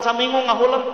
Saminggu ngahuleng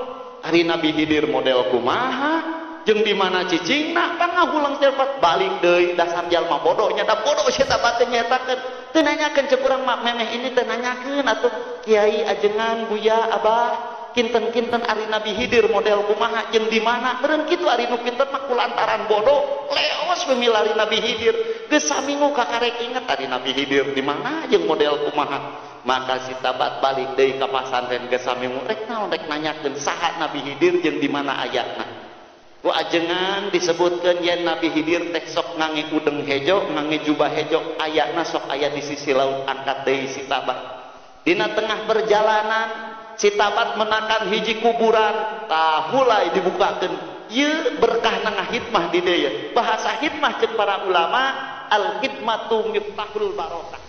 ari Nabi Hidir model kumaha jeung di mana cicingna pan ngahuleng setiap balik deui dasar jalma bodoh nya da bodoh sia teh nyetakeun teu nanyakeun ceuk urang mah memeh ini teu nanyakeun atuh kiai ajengan buya abah kinten-kinten ari Nabi Hidir model kumaha jeung di mana meureun kitu ari nu pinter mah kulantaran bodoh leos we milari Nabi Hidir geus saminggu kakarek inget ari Nabi Hidir di mana jeung model kumaha. Maka si tabat balik deui ka pasantren geus saminggu rek naon rek nanyakeun saha Nabi Hidir jeung di mana ayatna. Ku ajengan disebutkeun yen Nabi Hidir teh sok ngange udeng hejo ngange jubah hejo ayatna sok aya di sisi laut angkat deui si tabat. Dina tengah perjalanan si tabat menakan hiji kuburan tah mulai dibukakeun ieu berkah nangah hikmah di dieu. Bahasa hikmah ceuk para ulama al hikmatu miftahul barokah.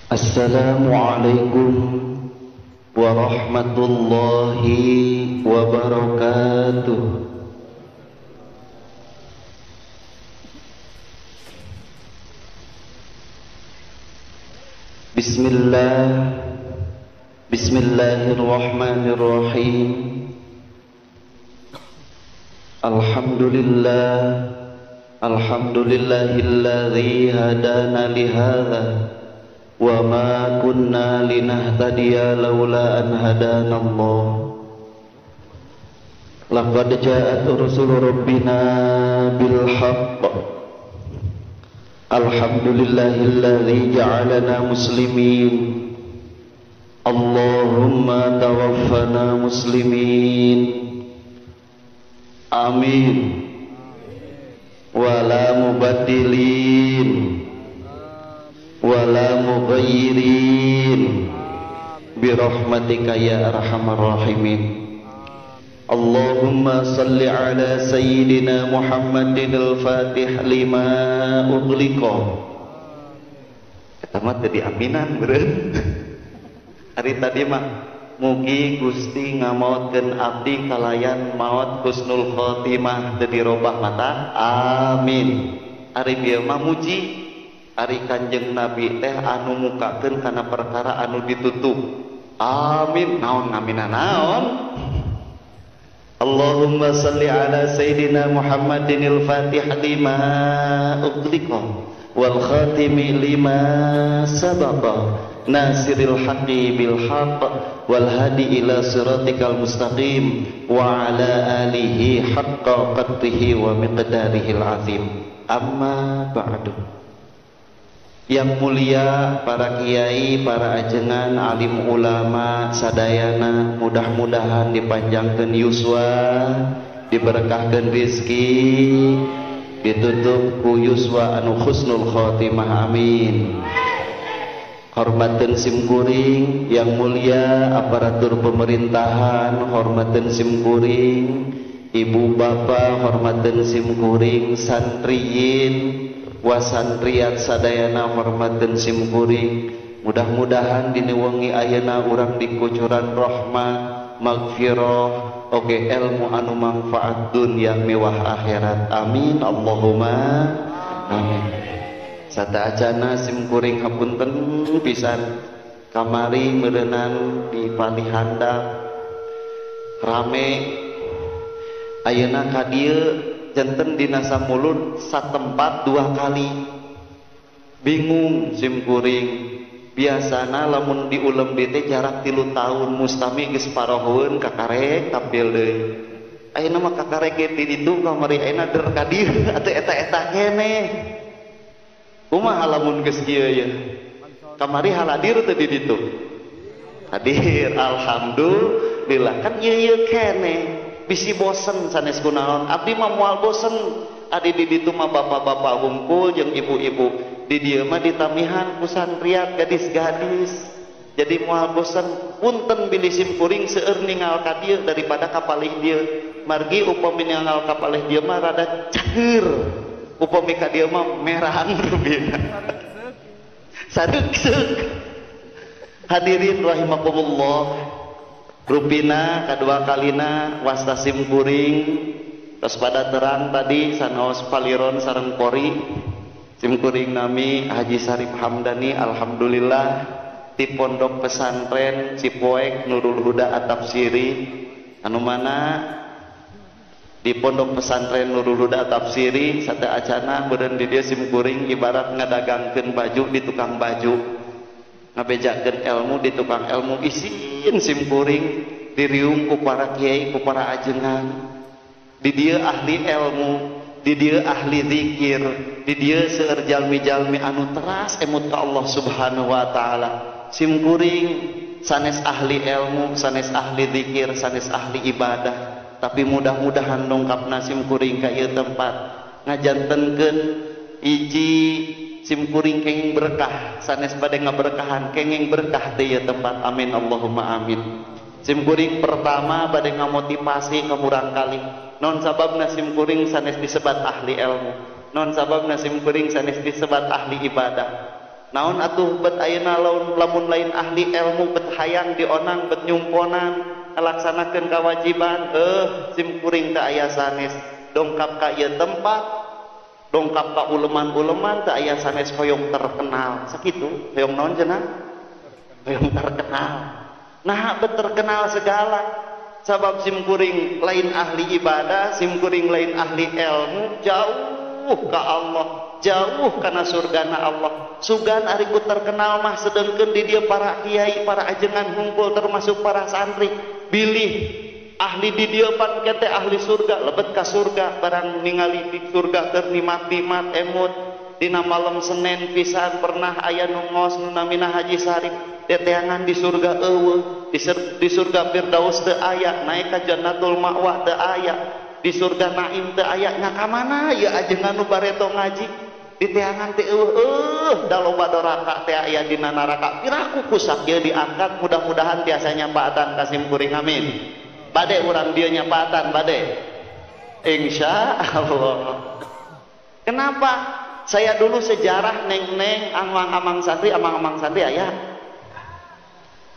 Assalamualaikum warahmatullahi wabarakatuh. Bismillah, bismillahirrahmanirrahim. Alhamdulillah, alhamdulillahilladzi hadana lihadza wa ma kunna linahtadiya laula an hadana Allah. Laqad ja'at rusulu rabbina bil haqq. Alhamdulillahilladzi ja'alana muslimin. Allahumma tawaffana muslimin. Amin. Wala mubaddilin wala mughayyirin birahmatika ya arhamar rahimin. Allahumma salli ala sayyidina Muhammadin al-fatih lima ughliqa. Eta mah teu diaminan beureun. Ari tadi mah mugi Gusti ngamaotkeun abdi kalayan maot husnul khotimah teu dirobah mata. Amin. Ari bieu mah muji ari Kanjeng Nabi teh anu mukakeun kana perkara anu ditutup. Amin. Naon ngamina naon? Allahumma salli ala sayyidina Muhammadin al-fatih lima ughliqa wal khatimi lima sabaqa nasiril haqqi bil haqq wal hadi ila siratikal mustaqim wa ala alihi haqqa qadrihi wa miqdarihil azim. Amma ba'du. Yang mulia para kiai, para ajengan, alim ulama sadayana, mudah-mudahan dipanjangkeun yuswa, diberkahkeun rizki, ditutup ku yuswa anu husnul khotimah. Amin. Hormateun simkuring, yang mulia aparatur pemerintahan, hormateun simkuring, ibu bapak, hormateun simkuring, santriyin wasantriat sadayana, hormateun simkuring. Mudah-mudahan dina wengi ayeuna urang dikucuran rahmat, magfirah, oge ilmu anu manfaat dunya mewah akhirat. Amin Allahumma amin. Sata acana simkuring hapunten pisan kamari meureunan di Palihandap rame ayeuna ka dieu janten dina samulud satempat dua kali. Bingung simkuring. Biasana lamun diulem di teh jarak 3 tahun mustami geus parohoeun kakarek tampil deui. Ayeuna mah kakarek ge ti ditu kamari ayeuna der ka dieu atuh eta-eta keneh. Kumaha lamun geus kieu ye? Kamari haladir teu di ditu? Hadir, alhamdulillah. Kan ieu keneh. Bisi bosen sanes kunaon. Abdi mah moal bosen. Adi di ditu mah bapak-bapak hungkul jeung ibu-ibu. Di dieu mah ditamihan ku santriat gadis-gadis. Jadi moal bosen. Punten bilih simkuring seueur ningal ka dieu daripada ka palih dieu. Margi upami ningal ka palih dieu mah rada cager. Upami ka dieu mah merang rupina. Sadeuk-seuk. Hadirin rahimakumullah. Rupina kadua kalina wasta simkuring tos pada terang tadi sanaos paliron sareng kori. Simkuring nami Haji Sarip Hamdani, alhamdulillah di Pondok Pesantren Cipoek Nurul Huda At-Tafsiri, anu mana di Pondok Pesantren Nurul Huda At-Tafsiri sate acana beureun di dieu simkuring ibarat ngadagangkeun baju di tukang baju, ngabejakeun ilmu di tukang ilmu, isin simkuring diriung ku para kiai ku para ajengan. Di dieu ahli ilmu, di dieu ahli zikir, di dieu seueur jalmi-jalmi anu teras emut ka Allah Subhanahu wa taala. Simkuring sanes ahli ilmu, sanes ahli zikir, sanes ahli ibadah, tapi mudah-mudahan dongkapna simkuring ka ieu tempat ngajantenkeun hiji simkuring kenging berkah, sanes bade ngaberkahan kenging berkah teh ieu tempat. Amin Allahumma amin. Simkuring pertama bade ngamotivasi ka murangkalih, non sababna simkuring sanes disebat ahli ilmu, non sababna simkuring sanes disebat ahli ibadah. Naon atuh bet ayeuna lamun lain ahli ilmu bet hayang dionang bet nyumponan ngalaksanakeun kewajiban, simkuring teu aya sanes dongkap ka ieu tempat, dongkap ka uleman-uleman teu aya sanes hoyong terkenal. Sakitu hoyong naon cenah? Hoyong terkenal. Nah bet terkenal segala, sabab simkuring lain ahli ibadah, simkuring lain ahli ilmu, jauh ka Allah, jauh kana surgana Allah. Sugan ari ku terkenal mah sedengkeun di dieu para kiai, para ajengan hungkul termasuk para santri, bilih ahli di dieu pan kete ahli surga, lebet ka surga barang ningali di surga keur nikmat-nikmat emut. Dina malam Senin pisan pernah aya nu ngos nu namina Haji Sarip, teteangan di surga eueuh, di surga Firdaus teu aya, naik ka Jannatul Ma'wa teu aya, di surga Naim teu aya, nya ka mana ieu ajengan nu bareto ngaji diteangan teh eueuh, da loba doraka teh aya dina neraka. Piraku kusak ieu diangkat, mudah-mudahan tiasa nyapaatan ka simkuring, amin. Bade urang dieu nyapaatan bade, insyaallah. Kenapa? Saya dulu sejarah neng-neng amang-amang santri, amang-amang santri aya,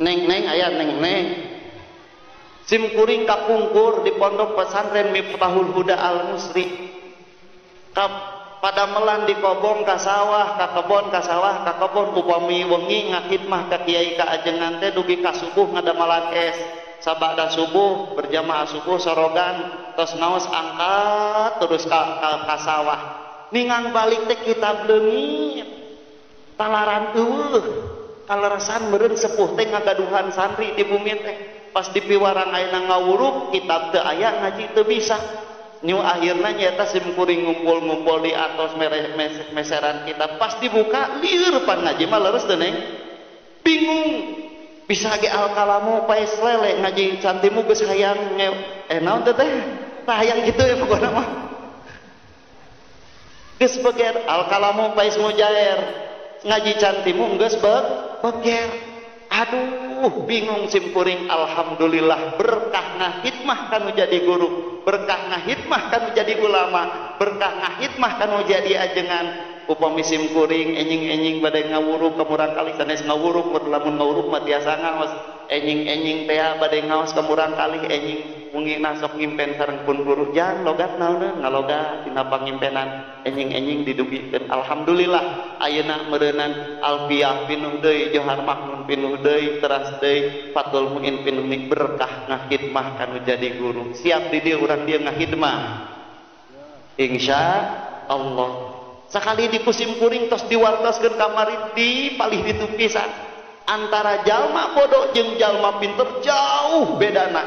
neng-neng aya, neng-neng simkuring kapungkur di Pondok Pesantren Miftahul Huda Al-Musri, pada melan di kobong ka sawah, ka kebon ka sawah, ka kebon, upami wengi ngakhidmah ka kiai ka ajengan teh dugi ka subuh ngadamalan es. Sabada subuh berjamaah subuh sorogan tos naos angkat terus ka sawah. Ningang balik teh kitab leungit, talaran eueuh, kaleresan meureun sepuh teh ngagaduhan santri di bumi teh. Pas dipiwarang ayeuna ngawuruk kitab teu aya, ngaji teu bisa. Nyu akhirna nyata simkuring ngumpul-ngumpul di atas meseran kitab, pas dibuka lieur pan ngaji mah leres teu neng. Bingung. Bisa ge al-kalamu paes lele ngaji cantimu geus hayang naon teh teh? Tah hayang kitu ya pokona mah. Geus beger al-kalamu paes mujair, ngaji cantimu geus beger. Aduh, bingung simkuring. Alhamdulillah berkah ngahidmah kanu jadi guru, berkah ngahidmah kanu jadi ulama, berkah ngahidmah kanu jadi ajengan. Upami simkuring enjing-enjing bade ngawuruk ka murangkalih sanes ngawuruk, lamun ngawuruk mah tiasa ngaos. Enjing-enjing teh bade ngaos ka murangkalih enjing mungina sok ngimpen sareng pun guru, jangan logat naoneun ngalogat dina pangimpenan enjing-enjing didugikeun. Alhamdulillah ayeuna meureunan alfiah pinuh deui, johar maknun pinuh deui, teras deui Fathul Muin pinuh berkah ngahidmah kanu jadi guru. Siap di dieu urang dieu ngahidmah, insya Allah. Sakali di kusim kuring tos diwartoskeun kamari di palih ditu pisan. Antara jalma bodoh jeung jalma pinter jauh bedana.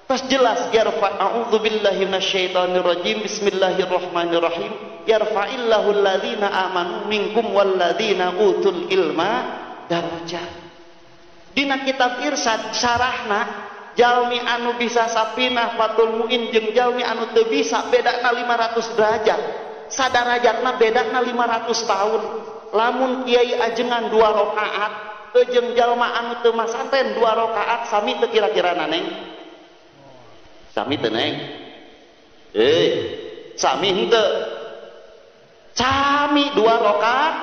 Tos jelas yarfa a'udzubillahi minasyaitonirrajim bismillahirrahmanirrahim yarfa'illahu alladzina amanu minkum walladzina utul ilma darajat. Dina kitab Irsyad syarahna jalmi anu bisa sapinah Fathul Muin jeung jalmi anu teu bisa bedana 500 derajat. Sadarajatna bedana 500 tahun. Lamun kiai ajengan 2 rakaat jeung jalma anu teu masanten 2 rakaat sami teu kira-kira neng? Sami teu neng? Sami henteu. Sami 2 rakaat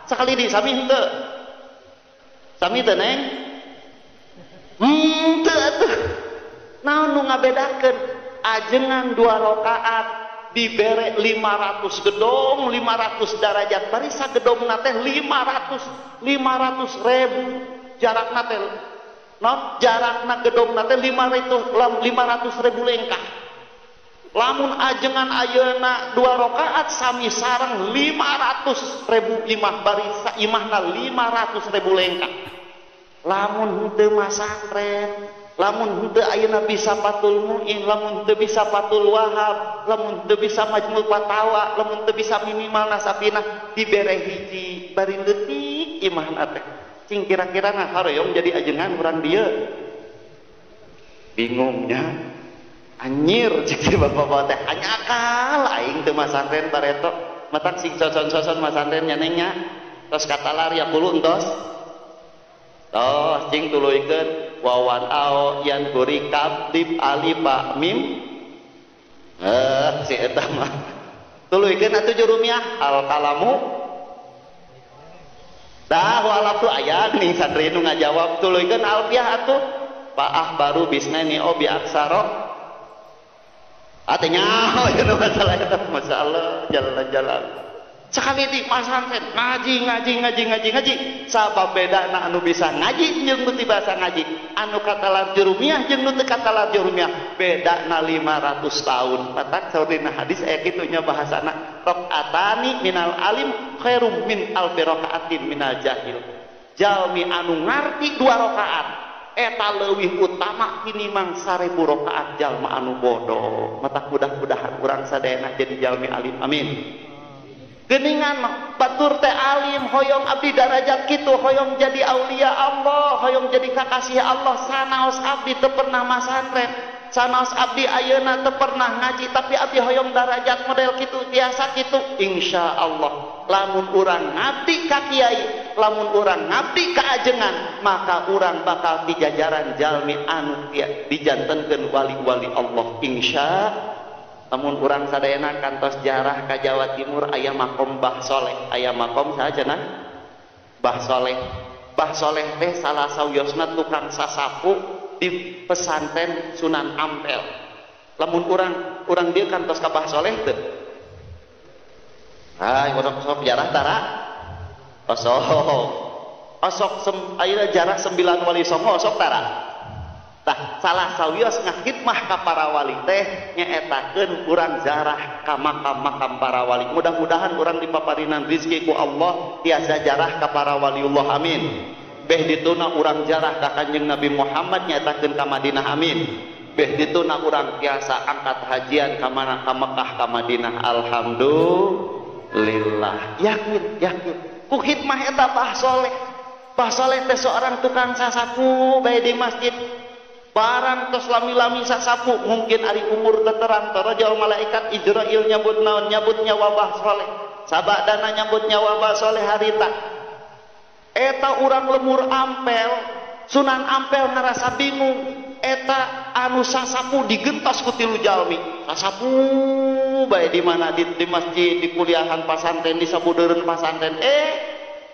sakali di sami henteu. Sami teu neng? Henteu atuh. Naon nu ngabedakeun? Ajengan 2 rakaat Dibere 500 gedong, 500 darajat. Bari sagedongna teh 500 ribu jarakna teh. No, jarakna gedongna teh 500 ribu lengkah. Lamun ajengan ayeuna 2 rakaat sami sareng 500 ribu imah, bari imahna 500 ribu lengkah. Lamun henteu masantren, lamun henteu ayeuna bisa Fathul Mu'in, lamun henteu bisa Fathul Wahab, lamun henteu bisa Majmu' Fatawa, lamun henteu bisa minimal nasapinah dibere hiji bari leutik imahna teh. Cing kira-kira nah haroyong jadi ajengan urang dieu. Bingungnya. Anjir cek bapak-bapak teh anyakal aing teu masantren bareto. Matak sing soson-soson masantren nya neng nya. Tos katalar ya puluh entos. Tos cing tuluykeun wawan ao yan kuri kaf dip alif ba mim. Si eta mah. Tuluykeun atuh jurumiah al kalamu. Dah walaf tu aya ning santri nu ngajawab tuluykeun alfiah atuh. Paah baru bisnani o bi aksaro. Atuh nyaho cenah masalah eta masyaallah jalan-jalan. Sekali di masantren ngaji ngaji ngaji ngaji ngaji sabab bedana anu bisa ngaji jeung nu teu bisa ngaji, anu katalar jurumiah jeung nu teu katalar jurumiah bedana 500 tahun. Patak saurina hadis aya kitu nya bahasana rakaatani minal alim khairum min alfi rakaatin minal jahil. Jalmi anu ngarti 2 rakaat eta leuwih utama tinimang 1000 rakaat jalma anu bodoh. Matak mudah-mudahan urang sadayana jadi jalmi alim, amin. Geningan batur teh alim hoyong abdi darajat kitu, hoyong jadi aulia Allah, hoyong jadi kakasih Allah. Sanaos abdi teu pernah masantren, sanaos abdi ayeuna teu pernah ngaji, tapi abdi hoyong darajat model kitu biasa kitu. Insyaallah lamun urang ngabdi ka kiai, lamun urang ngabdi ka ajengan, maka urang bakal dijajaran jalmi anu dijantenkeun wali-wali Allah insya. Lamun urang sadayana kantos jarah ka Jawa Timur aya makom Bah Soleh, aya makom saha cenah? Bah Soleh. Bah Soleh teh salah sawiosna tukang sasapu di pesantren Sunan Ampel. Lamun urang dieu kantos ka Bah Soleh teu? Ah, osok-osok jarah tara? Osok. Osok ayeuna jarah 9 wali songo osok tara? Tah salah sawios ngahidmah ka para wali teh nyaetakeun urang jarah ka makam-makam para wali. Mudah-mudahan urang dipaparinan rizki ku Allah tiasa jarah ka para waliullah, amin. Beh dituna urang jarah ka Kanjeng Nabi Muhammad nyaetakeun ka Madinah, amin. Beh dituna urang tiasa angkat hajian ka mana, ka Mekah, ka Madinah, alhamdulillah. Yakin, yakin ku khidmah eta Bah Soleh. Bah Soleh teh seorang tukang sasapu bae di masjid. Barang tos lami-lami sasapu, mungkin ari umur teterang torojol malaikat Ijrail nyebut naon, nyebut nyawa Bah Soleh. Sabadana nyebut nyawa Bah Soleh harita. Eta urang lemur Ampel, Sunan Ampel ngerasa bingung. Eta anu sasapu digentos ku tilu jalmi. Sasapu bae di mana, di masjid, di kuliahan pasantren, di sabudeureun pasantren.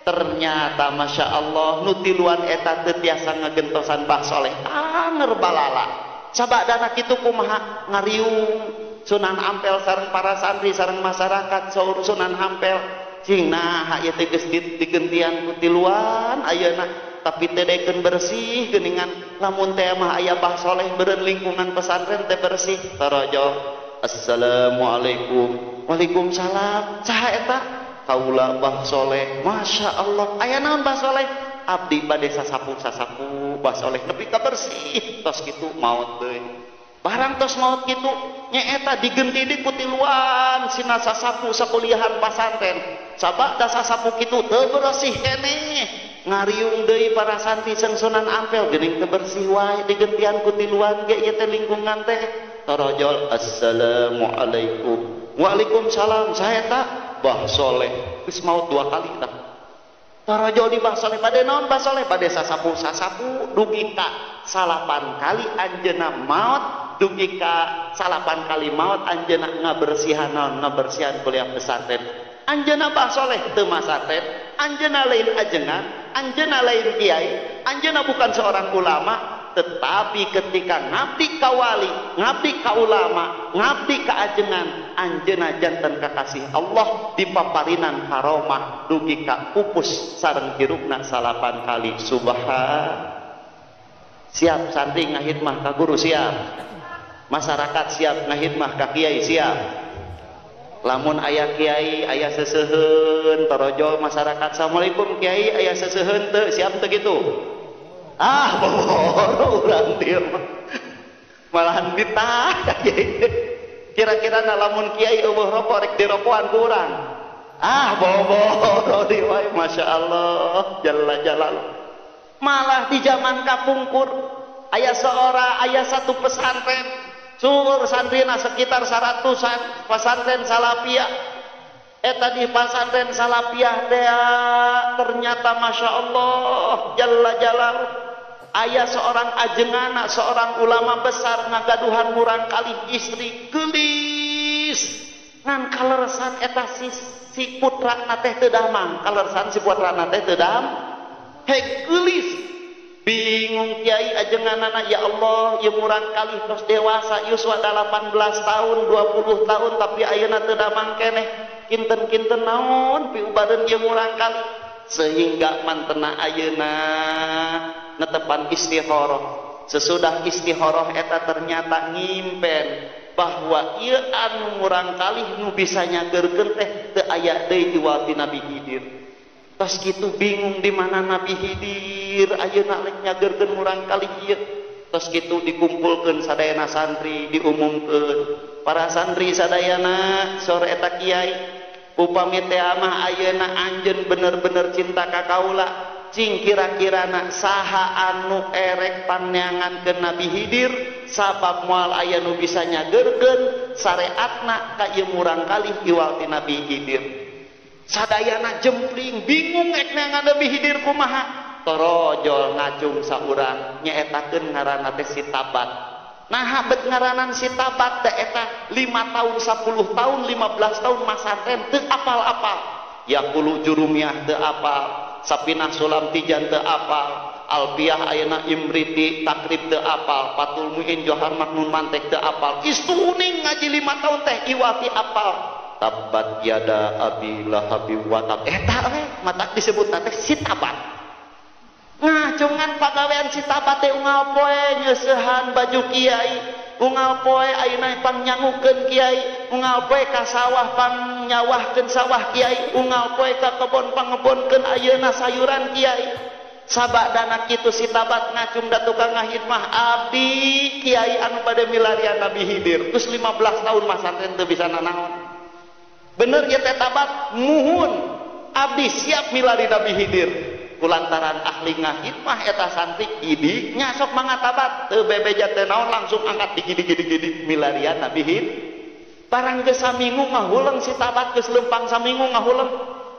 Ternyata masya Allah nu tiluan eta teu tiasa ngagentosan Bah Soleh anger balala. Sabadana kitu kumaha ngariung Sunan Ampel sareng para santri sareng masyarakat saur Sunan Ampel cing nah ieu teh geus digentian ku tiluan ayeuna tapi teu dekeun bersih geuningan. Lamun teh mah aya Bah Soleh beureun lingkungan pesantren teh bersih. Tarajo assalamualaikum. Waalaikumsalam. Saha eta? Kaula Bah Soleh. Masya Allah. Aya naon Bah Soleh? Abdi bade sasapu-sasapu Bah Soleh nepi ka bersih. Tos kitu maot deui. Barang tos maot kitu nyaeta digenti deui ku tiluan sina sasapu sakuliahan pasantren. Sabada sasapu kitu teu bersih keneh. Ngariung deui para santri sareng Sunan Ampel geuning teu bersih wae digentian ku tiluan ge ieu teh lingkungan teh. Tarojol assalamualaikum. Waalaikumsalam. Saya tak Bah Soleh geus maot 2 kali tah. Tarojol di Bah Soleh bade naon Bah Soleh? Bade sasapu-sasapu dugi ka 9 kali anjeunna maot, dugi ka 9 kali maot anjeunna ngabersihan naon? Ngabersihan kuliah pesantren. Anjeunna Bah Soleh teu masantren, anjeunna lain ajengan, anjeunna lain kiai, anjeunna bukan seorang ulama, Tetapi ketika ngabdi ka wali, ngabdi ka ulama, ngabdi ka ajengan, anjeunna janten kakasih Allah dipaparinan karomah dugi ka pupus sareng hirupna 9 kali. Subhan. Siap santri ngahidmah ka guru siap. Masyarakat siap ngahidmah ka kiai siap. Lamun aya kiai aya seseuheun torojol masyarakat, assalamualaikum kiai aya seseuheun teu, siap teu kitu? Ah, boro urang dieu mah. Malahan ditah kiai. Kira-kira lamun kiai eueuh rokok rek dirokoan ku urang. Ah, boro deui wae, Masya Allah, jalla jalaluh. Malah di zaman kapungkur aya seorang, aya satu pesantren, sumur santrina sekitar 100-an, pesantren Salafiyah. Eta di pesantren Salafiyah teh ternyata Masya Allah jalla jalaluh aya seorang ajengana, seorang ulama besar ngagaduhan murang kalih istri geulis ngan kaleresan eta si putrana teh teu damang, kaleresan si putrana teh teu damang. Hei geulis, bingung kiai ajenganana, ya Allah ieu murang kalih tos dewasa yuswa 18 tahun 20 tahun tapi ayeuna teu damang keneh, kinten-kinten naon piubareun ieu murang kalih. Sehingga mantena ayeuna netepan istikharah. Sesudah istikharah eta ternyata ngimpen bahwa ieu anu murang kalih nu bisa nyageurkeun teh teu aya deui iwal ti Nabi Khidir. Tos kitu bingung di mana Nabi Khidir ayeuna rek nyageurkeun murang kalih ieu. Tos kitu dikumpulkeun sadayana santri, diumumkeun para santri sadayana sore eta kiai upami teh mah ayeuna anjeun bener-bener cinta ka kaula, cing kira-kirana saha anu erek panneangankeun Nabi Khidir sabab moal aya nu bisa nyageurkeun sareatna ka ieu murang kalih iwal ti Nabi Khidir. Sadayana jempling bingung ek neangan Nabi Khidir kumaha. Torojol ngacung saurang nyaetakeun ngaranna teh si Tabat. Naha bet ngaranan si Tabat teh eta 5 tahun 10 tahun 15 tahun masantren teu apal-apal. Yaqulu jurumiyah teu apal, Sapinah Sulam Tijan teu apal, Alfiah ayeuna Imriti Takrib teu apal, Fathul Muin Johar Maknun Mantek teu apal. Istuning ngaji 5 tahun teh iwati apal. Tabat yada abi lahabi wa tab. Eta we matak disebutna teh si Tabat. Ngacungan pagawean si Tabat teh unggal poe nyeusehan baju kiai, unggal poe ayeuna pangnyangukeun kiai, unggal poe ka sawah pangnyawakeun sawah kiai, unggal poe ka kebon pangebonkeun ayeuna sayuran kiai. Sabadana kitu si Tabat ngacung da tukang ngahidmah abdi kiai anu bade milarian Nabi Khidir. Terus 15 tahun masantren teu bisa nanaon. Bener ieu teh Tabat muhun abdi siap milari Nabi Khidir. Kulantaran ahli ngahidmah eta santri idi nya sok mangga Tabat teu bebeja teu naon langsung angkat digi-digi milarian Nabi Khidir. Barang geus saminggu ngahuleng si Tabat geus leumpang saminggu ngahuleng.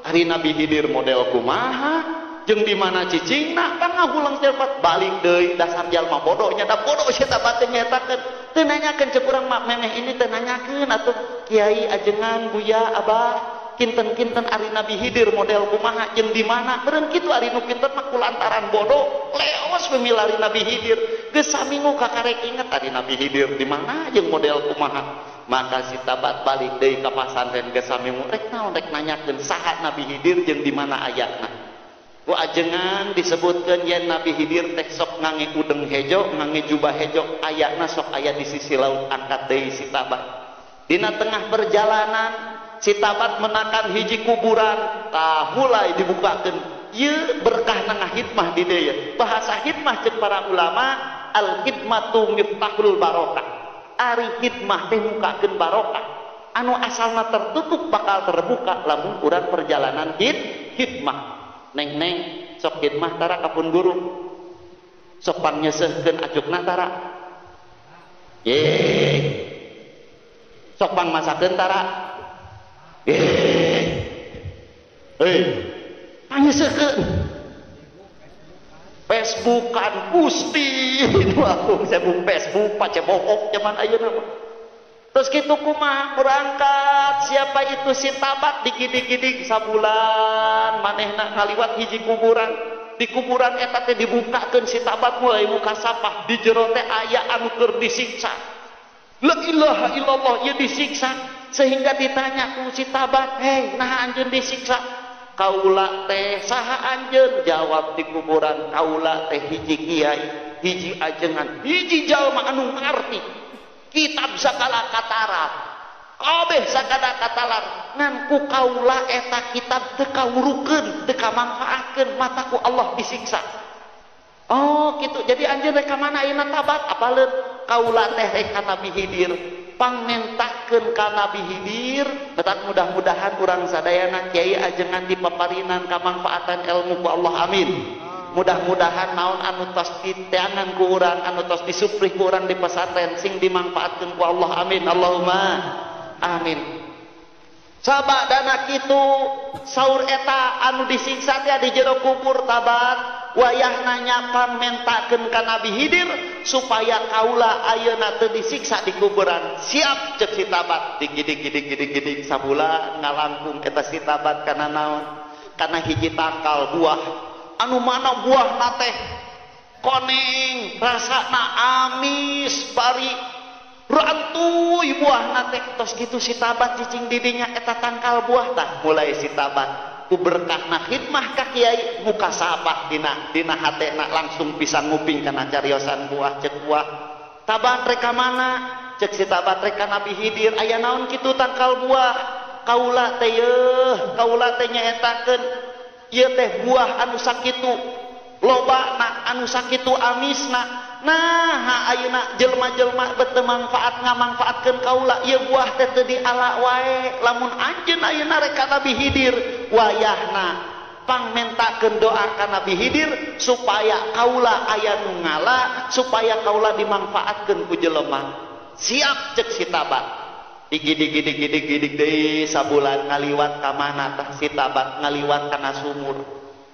Ari Nabi Khidir model kumaha jeung di mana cicingna pangahuleng cepat balik deui dasar jalma bodoh nya da bodoh si Tabat teh nyaetakeun teu nanyakeun ceuk urang mah memeh ini teu nanyakeun atuh kiai ajengan buya abah kinten-kinten ari Nabi Khidir model kumaha jeung di mana meureun kitu ari nu pinter mah kulantaran bodoh leos we milari Nabi Khidir geus saminggu kakarek inget ari Nabi Khidir di mana jeung model kumaha. Maka si Tabat balik deui ka pasantren geus saminggu rek naon rek nanyakeun saha Nabi Khidir jeung di mana ayatna. Ku ajengan disebutkeun yen Nabi Khidir teh sok ngange udeng hejo, ngange jubah hejo, ayatna sok aya di sisi laut angkat deui si Tabat. Dina tengah perjalanan si Tabat menakan hiji kuburan, tah mulai dibukakeun. Ieu berkah ngahidmah di dieu. Bahasa hikmah ceuk para ulama, al hikmatu miftahul barokah. Ari hikmah teh mukakeun barokah. Anu asalna tertutup bakal terbuka lamun urang perjalanan hikmah. Neng-neng sok khidmah tara kapun guru, sok pangnyesehkeun acukna tara, ye, sok pangmasakeun tara, ye, hei, pangnyesehkeun, Facebookan Gusti, nu aku sebut Facebook pacebokok zaman ayeuna mah. Terus kitu kumaha berangkat siapa itu si Tabat digidig-gidig sabulan manehna ngaliwat hiji kuburan. Di kuburan eta teh dibukakeun si tabat mulai muka sapah di jero teh aya anu keur disiksa. La ilaha illallah, ieu disiksa sehingga ditanya ku si tabat, "Hei, naha anjeun disiksa?" Kaula teh saha anjeun? Jawab di kuburan, kaula teh hiji kiai, hiji ajengan, hiji jalma anu ngarti kitab sagala katara, kabeh sagala katalar, ngan ku kaula eta kitab teu kawurukeun, teu kamangfaatkeun, mata ku Allah disiksa. Oh, gitu. Jadi anjeun rek ka mana ayeuna tabat? Apaleun kaula teh rek ka Nabi Hidir, pangmentakeun ka Nabi Hidir, betak mudah-mudahan urang sadayana kiai ajengan dipaparinan kamangfaatan ilmu ku Allah, amin. Mudah-mudahan naon anu tos diteangan ku urang, anu tos disuprih ku urang di pesantren sing dimangfaatkeun ku Allah, amin. Allahumma amin. Sabadana kitu saur eta anu disiksa teh di jero kubur tabat, wayahna nya pangmentakeun ka Nabi Hidir supaya kaula ayeuna teu disiksa di kuburan. Siap cek si tabat, digidig-gidig-gidig-gidig sabulan ngalangkung eta si tabat kana naon? Kana hiji tangkal buah anu mana buahna teh koneng, rasana amis bari rantuy buahna teh. Tos kitu si tabat cicing didinya eta tangkal buah tah mulai si tabat ku berkahna khidmah ka kiai muka sapah dina hatena langsung bisa nguping kana cariosan buah. Cek buah, tabat rek ka mana? Cek si tabat rek ka Nabi Hidir. Aya naon kitu tangkal buah? Kaula teh yeuh, kaula teh nyaetakeun ieu teh buah anu sakitu lobana, anu sakitu amisna. Nah, ayeuna jelema-jelema beuteung manfaat ngamangfaatkeun kaula, ieu buah teh teu diala wae. Lamun anjeun ayeuna rek ka Nabi Hidir, wayahna pangmentakeun doa ka Nabi Hidir supaya kaula aya nu ngala, supaya kaula dimangfaatkeun ku jelema. Siap cek si tabat. Digidig-gidig-gidig-gidig deui sabulan ngaliwat ka mana tah si tabat, ngaliwat kana sumur.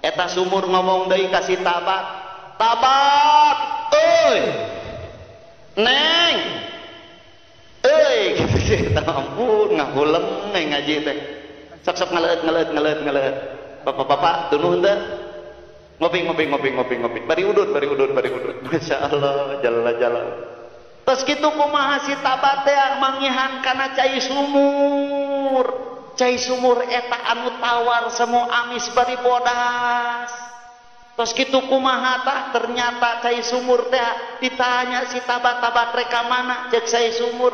Eta sumur ngomong deui ka si tabat, "Tabat, euy. Neng. Euy," gitu sih. Ampun ngahuleng ngaji teh. Sok-sok ngaleut ngaleut ngaleut ngaleut. Bapak-bapak tunuh teh. Ngopi ngopi ngopi ngopi ngopi. Bari udut, bari udut, bari udut. Masyaallah, jalla-jalla. Terus kitu kumaha si tabat teh mangihan kana cai sumur. Cai sumur eta anu tawar semua amis bari bodas. Terus kitu kumaha tah ternyata cai sumur teh ditanya si tabat, tabat rek ka mana? Cek cai sumur,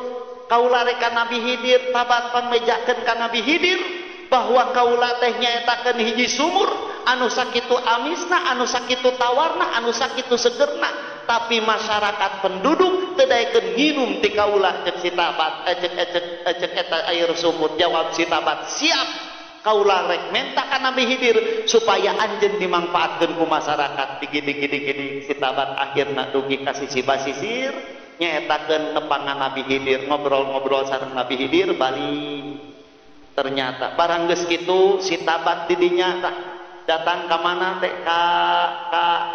kaula rek ka Nabi Hidir. Tabat pangmejakeun ka Nabi Hidir bahwa kaula teh nyaetakeun hiji sumur anu sakitu amisna, anu sakitu tawarna, anu sakitu segerna, tapi masyarakat penduduk teu daekeun nginum ti kaula. Cek si tabat, cek eta air sumur. Jawab si tabat, siap, kaula rek menta ka Nabi Hidir supaya anjeun dimangfaatkeun ku masyarakat. Digidig-gidig-gidig si tabat akhirna dugi ka sisi basisir nyaetakeun nepangan Nabi Hidir, ngobrol-ngobrol sareng Nabi Hidir balik. Ternyata barang geus kitu si tabat didinya tah datang ka mana teh ka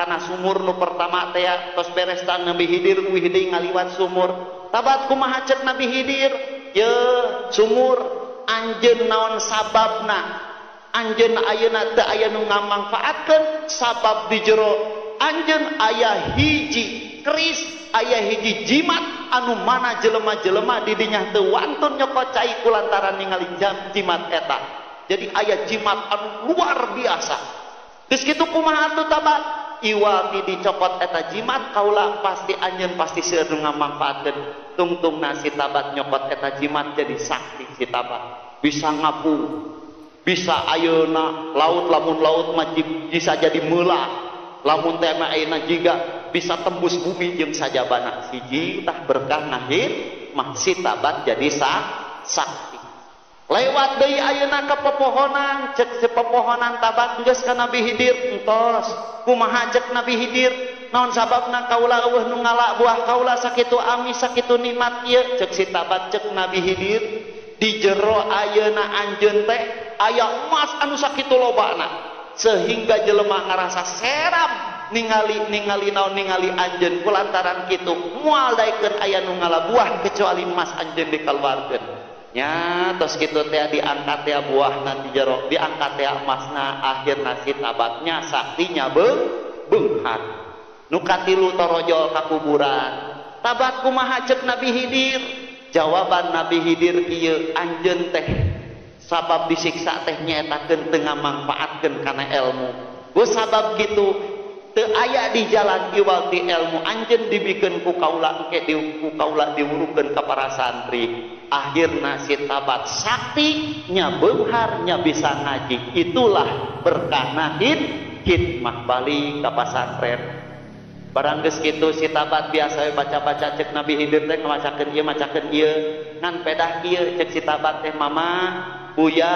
kana sumur nu pertama teh tos beres tah Nabi Hidir uih deui ngaliwat sumur. Tabat kumaha cek Nabi Hidir? Ye sumur, anjeun naon sababna? Anjeun ayeuna teu aya nu ngamangfaatkeun sabab di jero anjeun aya hiji keris, aya hiji jimat anu mana jelema-jelema di dinya teu wantun nyokot cai kulantaran ningali jimat eta. Jadi aya jimat anu luar biasa. Geus kitu kumaha atuh tabat? Iwa ti dicokot eta jimat kaula pasti anjeun pasti seueur nu ngamangfaatkeun. Tungtungna si tabat nyokot eta jimat jadi sakti si tabat. Bisa ngapung, bisa ayeuna laut, lamun laut mah bisa jadi meula. Lamun teh mah ayeuna jiga bisa tembus bumi jeung sajabana. Siji tah berkah ngahir mah si tabat jadi sakti. Lewat deui ayeuna ka pepohonan, cek si pepohonan tabat geus ka Nabi Hidir entos. Kumaha cek Nabi Hidir? Naon sababna kaula eueuh nu ngala buah kaula sakitu amis sakitu nikmat ieu? Cek si tabat, cek Nabi Hidir, di jero ayeuna anjeun teh aya emas anu sakitu lobana sehingga jelema ngarasa seram ningali naon ningali anjeun kulantaran kitu moal daekeun aya nu ngala buah kecuali emas anjeun dikaluarkeun. Nya tos kitu teh diangkat teh buahna di jero, diangkat teh emasna, akhirna si tabatnya saktinya beunghar. Nu katilu torojol ka kuburan. Tabat kumaha ceuk Nabi Khidir? Jawaban Nabi Khidir kieu, anjeun teh sabab disiksa teh nyaetakeun teu ngamangpaatkeun kana ilmu. Ku sabab kitu teu aya di jalan iwal ti ilmu anjeun dibikeun ku kaula engke ku kaula diwurukeun ka para santri. Akhirna si tabat sakti nya beunghar nya bisa ngaji. Itulah berkahna hikmah balik ka pasantren. Barang geus kitu si tabat biasa baca-baca cek Nabi Khidir teh ngamacakeun ieu macakeun ieu ngan pedah ieu cek si tabat teh mama buya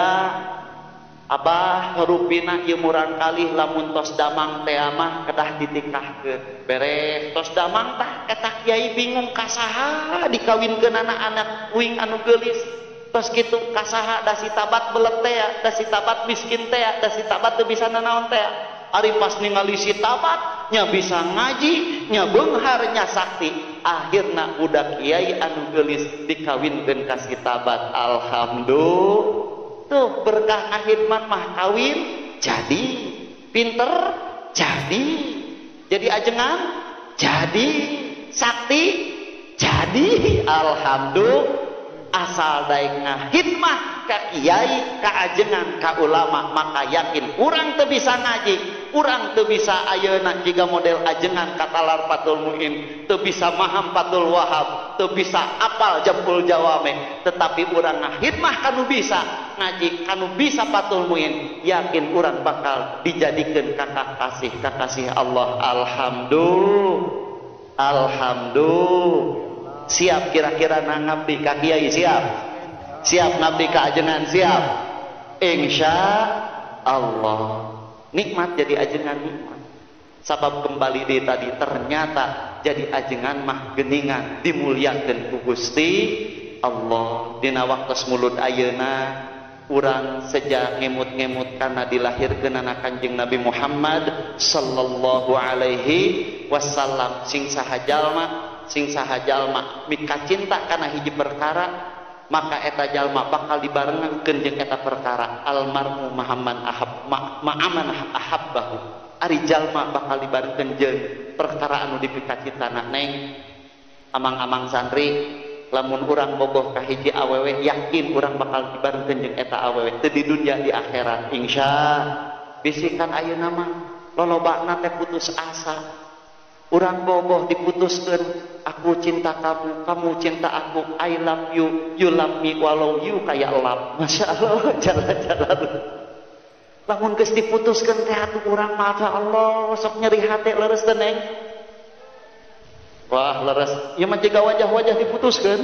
abah rupina ieu murang kalih lamun tos damang teh mah kedah ditikahkeun. Beres tos damang tah eta kiai bingung kasaha dikawinkeun anak-anak uing anu geulis. Tos kitu kasaha da si tabat belet teh, da si tabat miskin teh, da si tabat teu bisa nanaon teh. Ari pas ningali si tabat nya bisa ngaji, nya beunghar, nya sakti. Akhirna budak kiai anu geulis dikawinkeun ka si tabat. Alhamdulillah. Tuh berkah khidmat mah kawin jadi pinter, jadi ajengan, jadi sakti, jadi alhamdulillah. Asal daek ngahidmah ka kiai, ka ajengan, ka ulama, maka yakin urang teu bisa ngaji, urang teu bisa ayeuna jiga model ajengan katalar Fathul Muin, teu bisa maham Fathul Wahab, teu bisa apal Jabul Jawame, tetapi urang ngahidmah kanu bisa ngaji, kanu bisa Fathul Muin, yakin urang bakal dijadikeun kakak kasih, kakasih Allah. Alhamdulillah. Alhamdulillah. Siap kira-kira ngabdi ka kiai, siap? Siap ngabdi ka ajengan, siap? Insya Allah. Nikmat jadi ajengan, nikmat. Sabab kembali di tadi ternyata jadi ajengan mah geningan dimuliakeun ku Gusti Allah. Dina waktos mulud ayeuna urang sejak ngemut-ngemut karena dilahirkeunana Kanjeng Nabi Muhammad sallallahu alaihi wasallam. Sing saha jalma, sing saha jalma mika cinta kana hiji perkara, maka eta jalma bakal dibarengkeun jeung eta perkara. Almarhum Muhammad ahab ma'aman ahabbahu. Ari jalma bakal dibarengkeun jeung perkara anu dipikacintana. Neng amang-amang santri, lamun urang bogoh ka hiji awewe, yakin urang bakal dibarengkeun jeung eta awewe teu di dunia di akhirat insya. Bisikan ayeuna mah lolobana teh putus asa. Urang bogoh diputuskeun, aku cinta kamu, kamu cinta aku, I love you, you love me, walau you kayak love. Masya Allah, jalan-jalan. Lamun geus diputuskeun teh atuh urang masya Allah sok nyeri hate leres teh neng. Wah leres, ieu mah jiga wajah-wajah diputuskeun.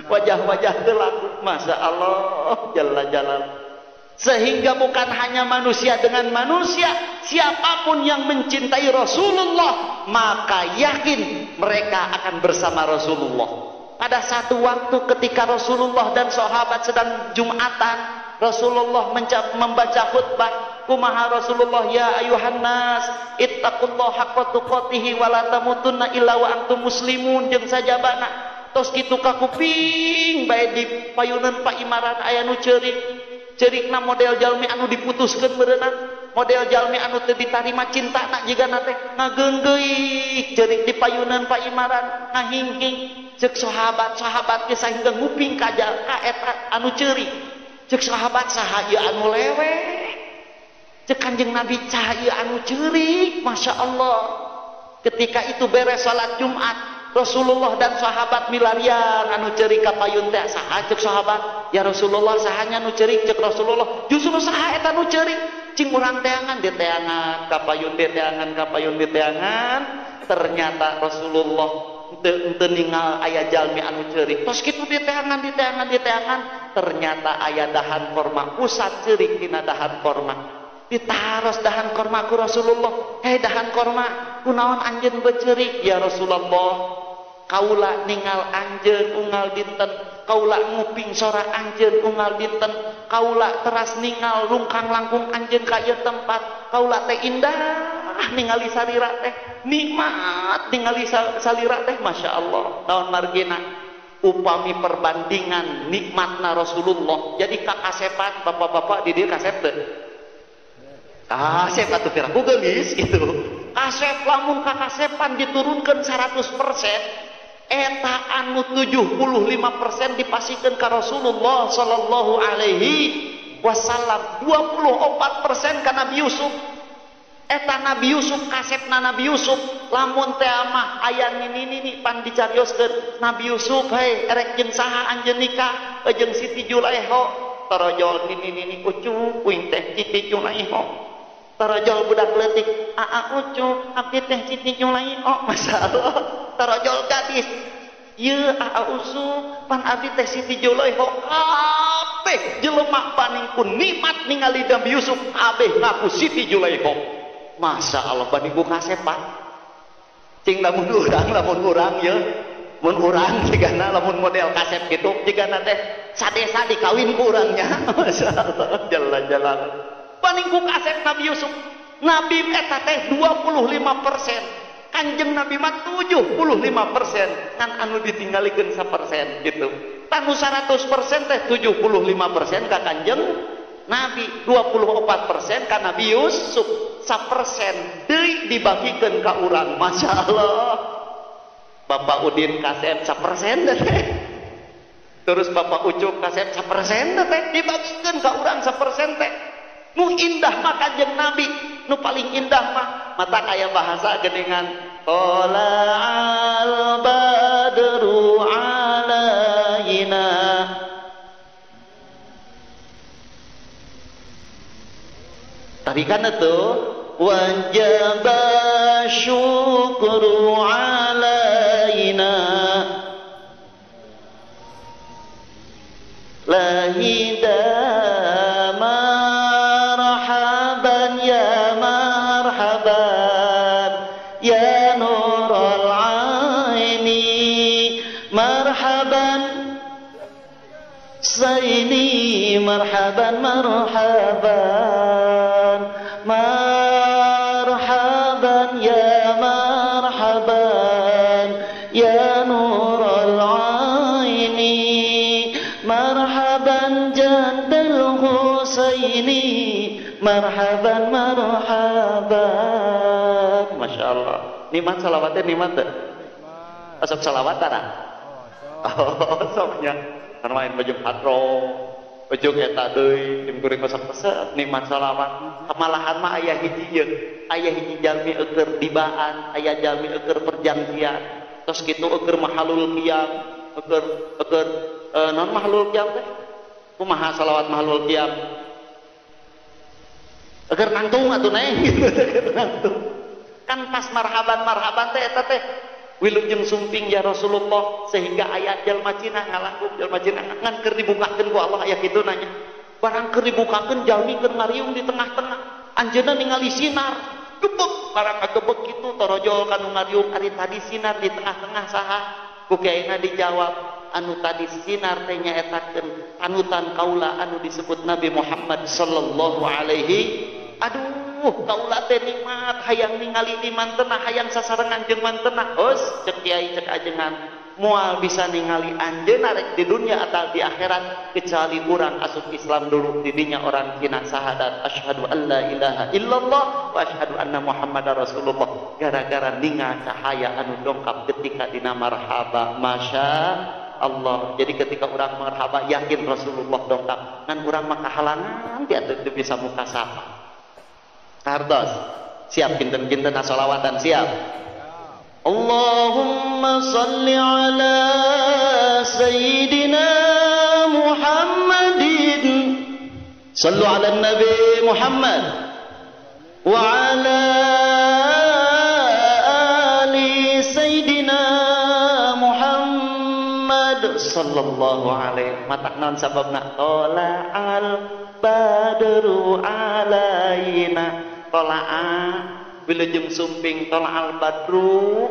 Wajah-wajah teu laku, masya Allah, jalan-jalan. Sehingga bukan hanya manusia dengan manusia, siapapun yang mencintai Rasulullah maka yakin mereka akan bersama Rasulullah. Pada satu waktu ketika Rasulullah dan sahabat sedang Jumatan, Rasulullah membaca khutbah. Kumaha Rasulullah, ya ayuhan nas ittaqullaha haqqa tuqatih wa la tamutunna illa wa antum muslimun, jeung sajabana. Tos kitu ka kuping bae di payuneun paimaran aya nu ceurik. Cerikna model jalmi anu diputuskeun meureunna, model jalmi anu teu ditarima cintana jigana teh ngageunggeui ceurik di payuneun paimaran ngahingking. Ceuk sahabat-sahabat ge sahingga nguping ka eta anu ceurik. Ceuk sahabat saha ieu anu leweh? Ceuk Kanjeng Nabi saha ieu anu ceurik? Masya Allah. Ketika itu beres salat Jumat, Rasulullah dan sahabat milarian anu ceurik ka payun teh saha? Ceuk sahabat, ya Rasulullah sahanya nu ceurik? Ceuk Rasulullah, justru saha eta nu ceurik? Cing urang teangan di teangan ka payun di teangan ka payun di teangan. Ternyata Rasulullah teu ningal aya jalmi anu ceurik. Tos kitu di teangan di teangan di teangan, ternyata aya dahan korma pusat ceurik dina dahan korma. Ditaros dahan korma ku Rasulullah, hei dahan korma, kunaon anjeun beceurik? Ya Rasulullah, kaula ningal anjeun unggal dinten, kaula nguping sora anjeun unggal dinten, kaula teras ningal lungkang langkung anjeun ka ieu tempat, kaula teh indah ningali salira teh, nikmat ningali salira teh, masya Allah. Naon margina? Upami perbandingan nikmatna Rasulullah. Jadi kakasepan bapak-bapak di dieu kasep teu? Kasep atuh piraku geulis gitu. Kasep lamun kakasepan diturunkeun 100%, eta anu 75% dipasikeun ka Rasulullah sallallahu alaihi wasallam, 24% ka Nabi Yusuf. Eta Nabi Yusuf kasepna Nabi Yusuf lamun teh mah aya nini-nini pan dicarioskeun Nabi Yusuf hei erek jeung saha anjeun nikah jeung Siti Julaiho tarojol nini-nini ucu kuing teh Siti Julaiho tarojol budak leutik aa ucu abdi teh Siti Julaiho masyaallah tarojol gadis ieu aa usu pan abdi teh Siti Julaiho kabeh jelema paning ku nikmat ningali Nabi Yusuf kabeh ngaku Siti Julaiho. Masya Allah banding ku kasepan cing lamun urang ya mun urang jigana lamun model kasep gitu jigana teh sadesa dikawin ku urangnya. Masya Allah jalan-jalan banding ku kasep Nabi Yusuf. Nabi eta teh 25%, Kanjeng Nabi mah 75%, kan anu ditinggalikeun 1% gitu. Tanu 100% teh 75% ka Kanjeng Nabi, 24% ka Nabi Yusuf, 1% deui dibagikeun ka urang. Masya Allah. Bapak Udin kasep 1% teh. Terus Bapak Ucup kasep 1% teh dibagikeun ka urang 1% teh. Nu indah mah Kanjeng Nabi, nu paling indah mah mata kaya bahasa geningan tola'al badru alaina. Tarikan itu wajib syukru alaina lahida marhaban ya marhaban ya nurul aini marhaban saini marhaban marhaban marhaban ya marhaban ya nurul aini marhaban jandal husaini marhaban marhaban. Masya Allah nikmat salawatnya nikmat teh asap salawat tara oh soknya kan main baju patro ujung eta deui tim kuring resep-resep nikmat salawat. Kamalahan mah aya hiji yeun, aya hiji jalmi eueur dibaan, aya jalmi eueur perjanjian. Tos kitu eueur mahalul qiyam, eueur eueur naon mahalul qiyam teh? Kumaha salawat mahalul qiyam? Eueur nangtung atuh neng gitu, eueur nangtung. Kan pas marhaban marhaban teh eta teh wilujeng sumping ya Rasulullah sehingga aya jalma Cina ngalangkung jalma Cina ngan keur dibukakeun ku Allah aya kitu nanya. Barang keur dibukakeun jalmi keur ngariung di tengah-tengah anjeunna ningali sinar gebek barang kagebek kitu torojol ka nu ngariung ari tadi sinar di tengah-tengah saha ku kiaina dijawab anu tadi sinar teh nyaetakeun panutan kaula anu disebut Nabi Muhammad sallallahu alaihi. Aduh kaula teh nikmat hayang ningali di mantena hayang sasarengan jeung mantena. Hos cek kiai cek ajengan moal bisa ningali anjeunna rek di dunia atau di akhirat kecuali urang asup Islam dulu didinya orang Cina syahadat asyhadu alla ilaha illallah wa asyhadu anna muhammadar rasulullah gara-gara ningal cahaya anu dongkap ketika dina marhaba. Masya Allah. Jadi ketika urang marhaba yakin Rasulullah dongkap ngan urang mah kahalangan teu bisa muka sapa. Kartos siap kinten-kinten sholawatan siap. Allahumma salli ala sayyidina Muhammadin sallu ala nabi Muhammad wa ala ali sayyidina Muhammad sallallahu alaihi. Matak naon sababna tola'al badru alaina tola'a wilujeng sumping tola'al badru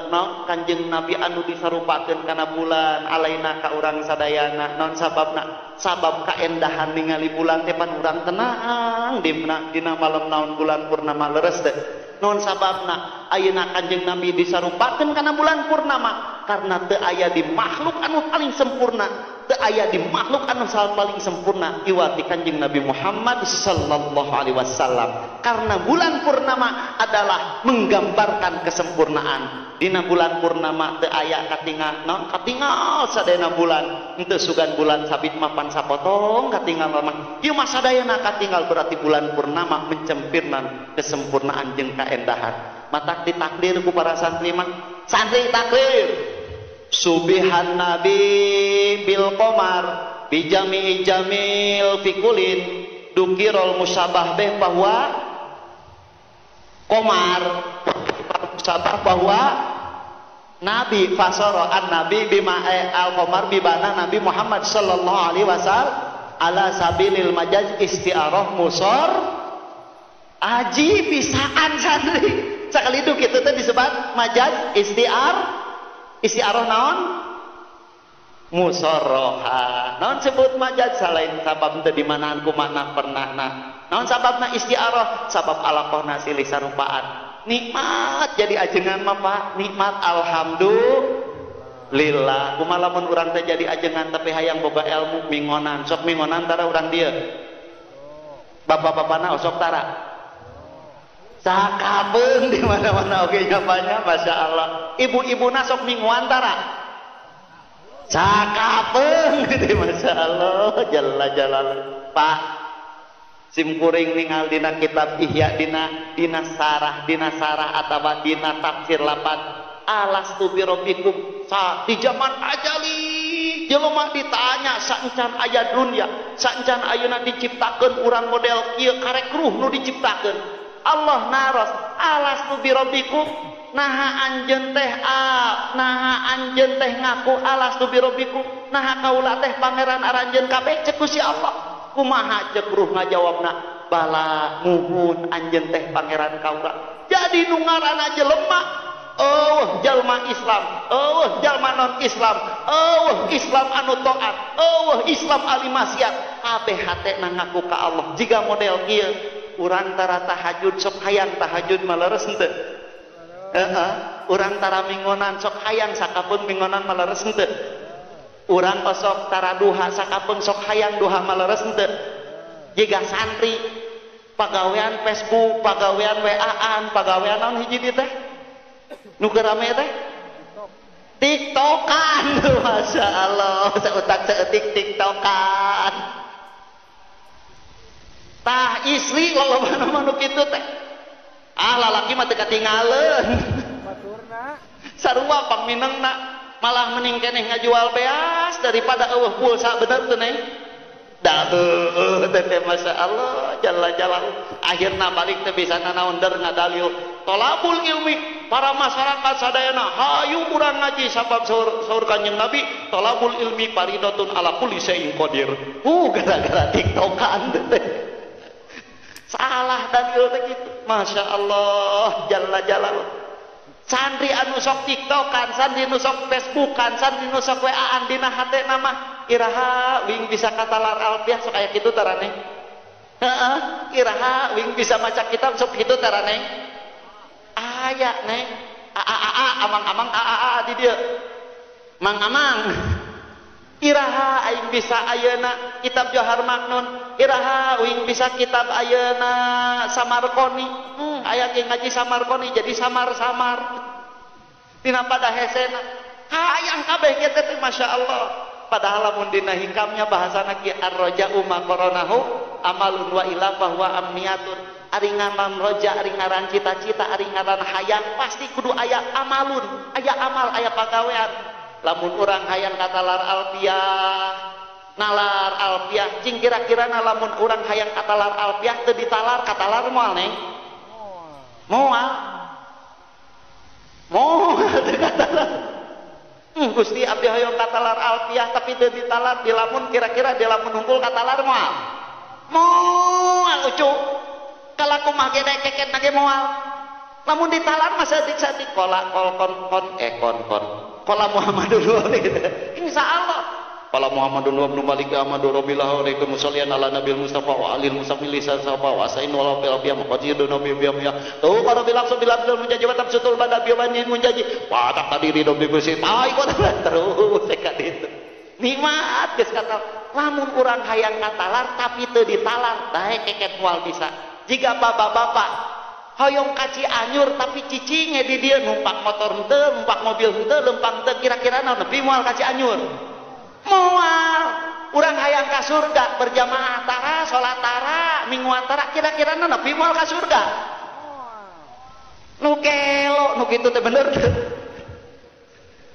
no Kanjeng Nabi anu disarupakeun kana bulan alaina ka urang sadayana naon sababna sabab kaendahan ningali bulan teh pan urang tenang dina malam naon bulan purnama leres teh naon sababna ayeuna Kanjeng Nabi disarupakeun kana bulan purnama Karena teu aya di makhluk anu paling sempurna, teu aya di makhluk anu paling sempurna iwati Kanjeng Nabi Muhammad sallallahu alaihi wasallam. Karena bulan purnama adalah menggambarkan kesempurnaan. Dina bulan purnama teu aya katingal naon katingal sadayana bulan, henteu sugan bulan sabit mapan sapotong katingal mah. Ieu mah sadayana katingal, berarti bulan purnama mencempirnan kesempurnaan jeung kaendahan. Matak ditakdir ku para santri mah, santri takdir subihan nabi bil qamar bijami jamil fikulin dukirol musabah beh bahwa qamar musabah bahwa nabi fasara an nabi bima al qamar bibana Nabi Muhammad sallallahu alaihi wasallam ala sabilil majaz isti'arah musor aji bisaan santri. Sekali itu kitu teh disebut majaz isti'arah naon musarroha. Naon sebut majaz selain sabab teu dimanaan ku makna pernahna. Naon sababna isti'arah? Sabab alaqahna silih sarupaan. Nikmat jadi ajengan mah Pak, nikmat alhamdulillah. Kumaha lamun urang teh jadi ajengan tapi hayang boga ilmu mingonan, sok mingonan tara urang dieu. Bapak-bapana osok tara. Sakabeung di mana-mana oge nyapanya, Masya Allah. Ibu-ibuna sok mingguan tara. Sakabeung di Masya Allah, jalla jalal. Pak, simkuring ningal dina kitab Ihya dina sarah, atawa dina tafsir lapat alastu birabbikum. Sa di zaman ajali jelema ditanya saencan aya dunya, saencan ayeuna diciptakeun urang model kieu karek ruh nu diciptakeun. Allah naros alastu birabbikum, naha anjeun teh naha anjeun teh ngaku alastu birabbikum, naha kaula teh pangeran aranjeun kabeh cek Gusti Allah. Kumaha cek ruh ngajawabna? Bala muhun anjeun teh pangeran kaula. Jadi nu ngaranna jelema eueuh jalma Islam, eueuh jalma non Islam, eueuh Islam anu taat, eueuh Islam ahli maksiat, kabeh hatena ngaku ka Allah. Jiga model kieu urang tara tahajud sok hayang tahajud maleres henteu? Heeh, urang tara mingonan sok hayang sakapeung mingonan maleres henteu? Urang osok tara duha sakapeung sok hayang duha maleres henteu? Jiga santri pagawean Facebook, pagawean WA-an, pagawean naon hiji di teh? Nu keur rame teh? TikTokan. Masya Allah, sautak saeutik TikTokan. Tah istri lolobana mah nu kitu teh. Ah lalaki mah teu katingaleun. Baturna sarua pangminengna malah mending keneh ngajual beas daripada eueuh pulsa, bener teu Neng? Da heueuh teh Masya Allah jalla jalal. Akhirna balik teu bisa nanaon der ngadalil tolabul ilmi para masyarakat sadayana hayu urang ngaji sabab saur Kanjeng Nabi tolabul ilmi faridatun ala kulli syai'in qadir. Gara-gara TikTokan teh. Salah dalil teh kitu. Masya Allah jalla jalal. Santri anu sok TikTokan, santri nu sok Facebookan, santri nu sok WA-an dina hatena mah iraha wing bisa katalar alfiah sok aya kitu tara Neng. Heeh, iraha wing bisa maca kitab sok kitu tara Neng. Aya Neng. A a a amang-amang a a a di dieu. Mang amang. Iraha aing bisa ayeuna kitab Johar Maknun, iraha uing bisa kitab ayeuna Samarkoni. Aya ge ngaji Samarkoni jadi samar-samar. Dina pada hesena hayang kabeh kieu teh Masya Allah. Padahal lamun dina hikamnya bahasana ki ar-raja'u maqaranahu amalun wa ila bahwa amniyatun. Ari ngaran roja, ari ngaran cita-cita, ari ngaran hayang pasti kudu aya amalun, aya amal, aya pagawean. Lamun urang hayang katalar alfiah, nalar alfiah, cing kira-kira lamun urang hayang katalar alfiah teu ditalar katalar moal Neng? Moal. Moal teu katalar. Gusti abdi hoyong katalar alfiah tapi teu ditalar, dilamun kira-kira dilamun unggul katalar moal. Moal ucu. Kalaku mah gede keket nage moal. Lamun ditalar mah saeutik-saeutik kola kol kon kon kon kon. Kola Muhammadul gitu. Insya Allah. Qala Muhammadun wa ibnu Malik Ahmadu Rabbillah alaikum salliyan ala nabil Mustafa wa alil Mustafa lisan safa wa asain wala fil afiyah maqasidun nabi biya tuh qara bil aqsa bil abdul munjaji wa tabsutul bada bi wanin munjaji wa taqdiri dobbi kursi ai terus ka ditu nikmat geus kata lamun urang hayang katalar tapi teu ditalar daek keket moal bisa jika bapak-bapak hoyong ka Cianjur tapi cicinge di dieu numpak motor henteu numpak mobil henteu lempang teu kira-kira naon nepi moal ka Cianjur moal. Urang hayang ka surga berjamaah tara salat tara mingguan tara kira-kira nepi moal ka surga nu gelo nu kitu teh bener teu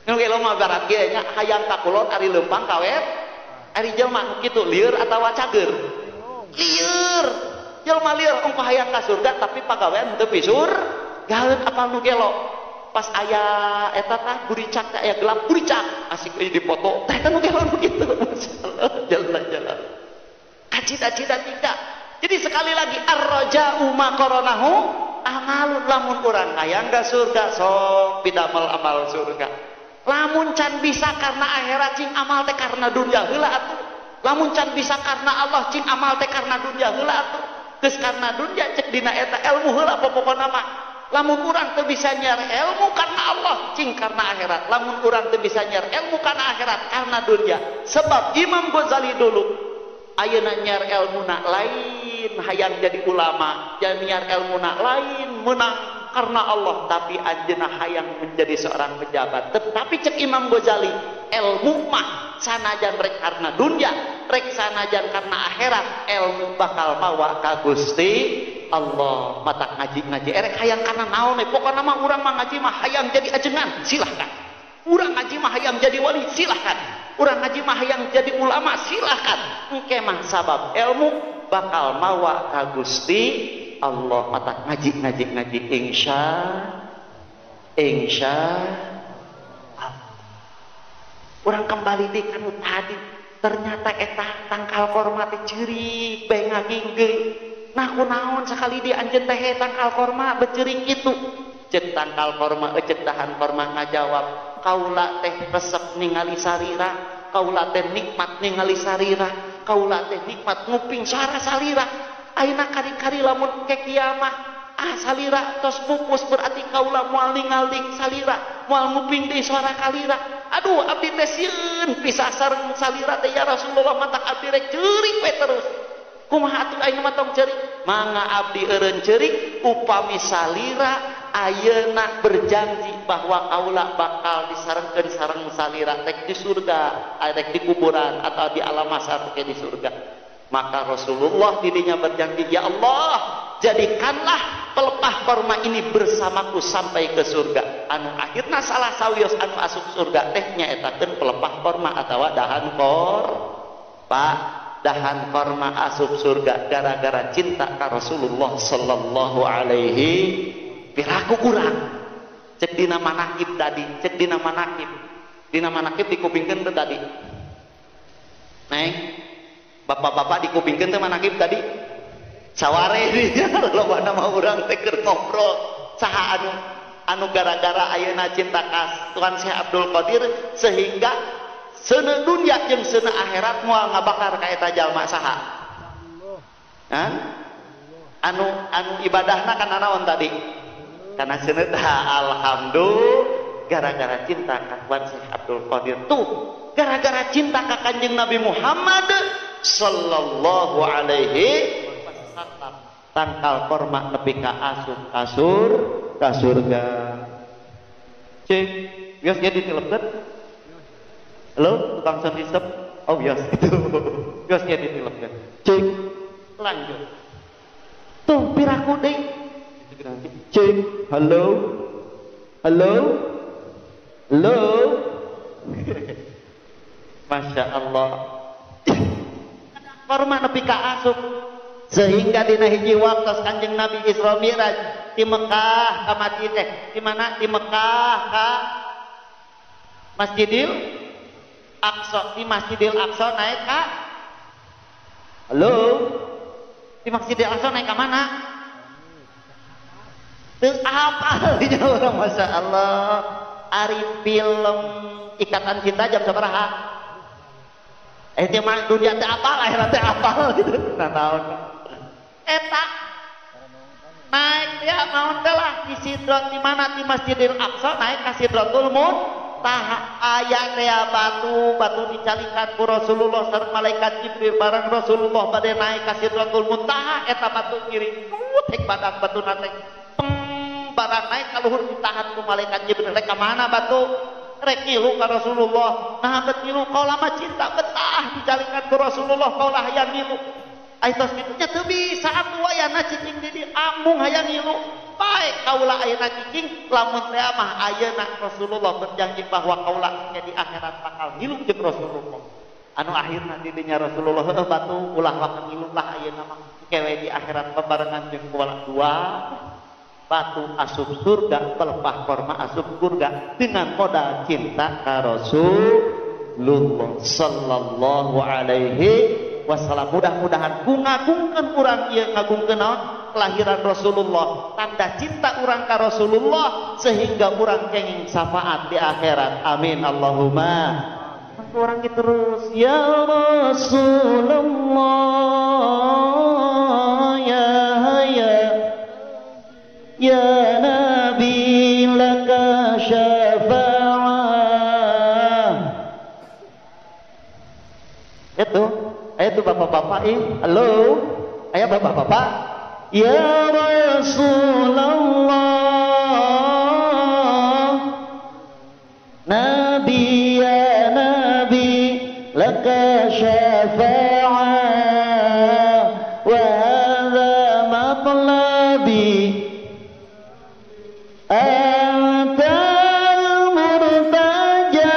nu gelo mah barat ge nya hayang ka kulon ari leumpang ka wet ari jelema nu kitu lieur atawa cager lieur jelema lieur ongko hayang ka surga tapi pagawean teu pisur gaeun apal nu gelo pas aya eta tah buricak teh aya gelap buricak asik euy dipoto teh teh nu gelo nu kitu masyaallah jalan-jalan kacita-cita tidak. Jadi sekali lagi ar-raja'u ma qaranahu amalun lamun urang hayang ka surga sok pidamel amal surga lamun can bisa karena akhirat cing amal teh karena dunia heula atuh lamun can bisa karena Allah cing amal teh karena dunia heula atuh geus karena dunia cek dina eta ilmu heula pokokna mah lamun urang teu bisa nyiar ilmu karena Allah cing karena akhirat lamun urang teu bisa nyiar ilmu karena akhirat karena dunia sebab Imam Ghazali dulu ayeuna nyiar ilmuna lain hayang jadi ulama nyiar ilmuna lain menang karena Allah tapi anjeunna hayang menjadi seorang pejabat tetapi cek Imam Ghazali ilmu mah sanajan rek karena dunia rek sanajan karena akhirat ilmu bakal mawa ka Gusti Allah mata ngaji-ngaji erek hayang karena naon we pokona mah urang mah ngaji mah hayang jadi ajengan silahkan urang ngaji mah hayang jadi wali silahkan urang ngaji mah hayang jadi ulama silahkan engke mah sabab ilmu bakal mawa ka Gusti Allah mata ngaji ngaji ngaji insya insya Allah urang kembali di kanu tadi ternyata eta tangkal korma teh ceurik bae ngaginggeui nah kunaon sakali di anjeun teh tangkal korma beceurik kitu ceuk tangkal korma ceuk dahan korma ngajawab kaula teh resep ningali sarira kaula teh nikmat ningali sarira kaula teh nikmat nguping suara salira ayeuna kari-kari lamun ke kiamah ah salira tos pupus berarti kaula moal ningali salira moal nguping deui suara kalira aduh abdi teh sieun pisah sareng salira teh ya Rasulullah matak abdi rek ceurik we terus kumaha atuh ayeuna mah tong ceurik mangga abdi eureun ceurik upami salira ayeuna berjanji bahwa kaula bakal disarengkeun sareng salira rek di surga rek di kuburan atau di alam mahsyar teh di surga maka Rasulullah dirinya berjanji ya Allah jadikanlah pelepah korma ini bersamaku sampai ke surga anu akhirna salah sawios anu asup surga teh nyaetakeun pelepah korma atawa dahan kor Pak dahan korma asup surga gara-gara cinta ka Rasulullah sallallahu alaihi piraku urang cek dina manakib tadi cek dina manakib dikupingkeun teu tadi neng bapak-bapak dikupingkeun teu manakib tadi saware dinya lobana mah urang teh keur ngobrol saha anu gara-gara ayeuna cinta ka Tuhan Syekh Abdul Qadir sehingga seuneu dunia jeung seuneu akhirat moal ngabakar ka eta jalma saha hah anu ibadahna kana naon tadi karena seuneu alhamdulillah gara-gara cinta ka Tuhan Syekh Abdul Qadir tuh gara-gara cinta ka Kanjeng Nabi Muhammad sallallahu alaihi wasallam tangkal korma nepi ka asup kasur ka surga cek wios nya ditilepkeun halo tukang sound system oh wios itu wios nya ditilepkeun cek lanjut tuh piraku deui cek halo halo halo Masya Allah korma nepi ka asup sehingga dina hiji waktos Kanjeng Nabi Isra Mi'raj di Mekah ka Madinah di mana di Mekah ka Masjidil Aqsa di Masjidil Aqsa naik ka halo di Masjidil Aqsa naik ka mana teu apal dinya urang Masya Allah ari film Ikatan Cinta jam sabaraha Teh mah dunia teh apal akhirat teh apal gitu. Nah naon. Eta naik dia naon teh lah di sidrat di mana di Masjidil Aqsa naik ka Sidratul Muntaha aya teh batu batu dicalikan ku Rasulullah sareng malaikat Jibril bareng Rasulullah bade naik ka Sidratul Muntaha eta batu kiri tek badak batuna teh peng barang naik ka luhur ditahan ku malaikat Jibril rek ka mana batu rek ngilu ka Rasulullah nah bet ngilu kaula mah cinta betah dicalikan ku Rasulullah kaula hayang ngilu aitos kitu nya teu bisa atuh wayana cicing di dieu amung hayang ngilu bae kaula ayeuna cicing lamun teh mah ayeuna Rasulullah berjanji bahwa kaula nya di akhirat bakal ngilu jeung Rasulullah anu akhirna di dinya Rasulullah heueuh batu ulah waka ngilu lah ayeuna mah kewe di akhirat bebarengan jeung kaula dua batu asup surga pelepah korma asup surga dengan modal cinta ka Rasulullah sallallahu alaihi wasallam. Mudah-mudahan ngagungkeun urang ieu ngagungkeun naon kelahiran Rasulullah tanda cinta urang ka Rasulullah sehingga urang kenging syafaat di akhirat. Amin Allahumma. Urang kitu terus ya Rasulullah ya ya ya Nabi laka syafa'ah. Itu bapak-bapak halo ayah bapak-bapak ya Rasulullah Nabi ya Nabi laka syafa'ah wa hadha matlabi antal murtaja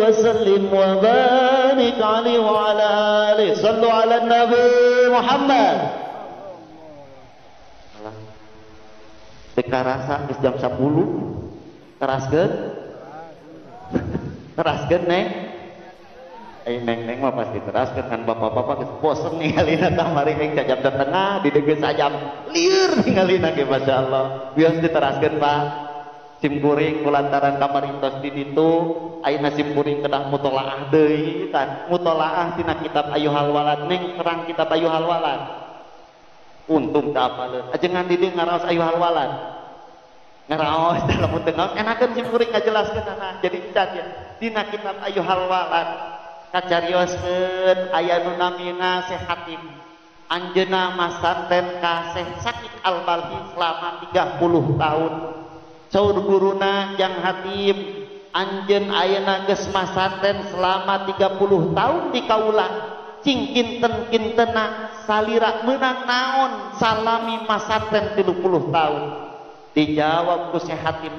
وسلم وبارك عليه وعلى آله. صلوا على النبي محمد. Teu karasa geus jam 10. Teraskeun? Teraskeun neng? Ai neng-neng mah pasti teraskeun kan bapak-bapak geus bosen ningalina kamari aing jam setengah di degeus sajam lieur ningalina ge masyaallah. Bios diteraskeun Pak. Simkuring kulantaran kamari tos di ditu ayeuna simkuring kedah mutolaah deui kan mutolaah tina kitab Ayyuhal Walad neng terang kitab Ayyuhal Walad untung teu apaleun ajengan di dieu ngaraos Ayyuhal Walad ngaraos dalam teu enakeun simkuring ngajelaskeun anak jadi can ya dina kitab Ayyuhal Walad kacarioskeun aya nu namina Syekh Hatim anjeunna masanten ka Syekh Sakit Al-Balhi selama 30 tahun. Saur guruna Jang Hatim anjeun ayeuna geus masanten selama 30 tahun di kaula cing kinten-kintena salira meunang naon salami masanten 30 tahun. Dijawab ku Syekh Hatim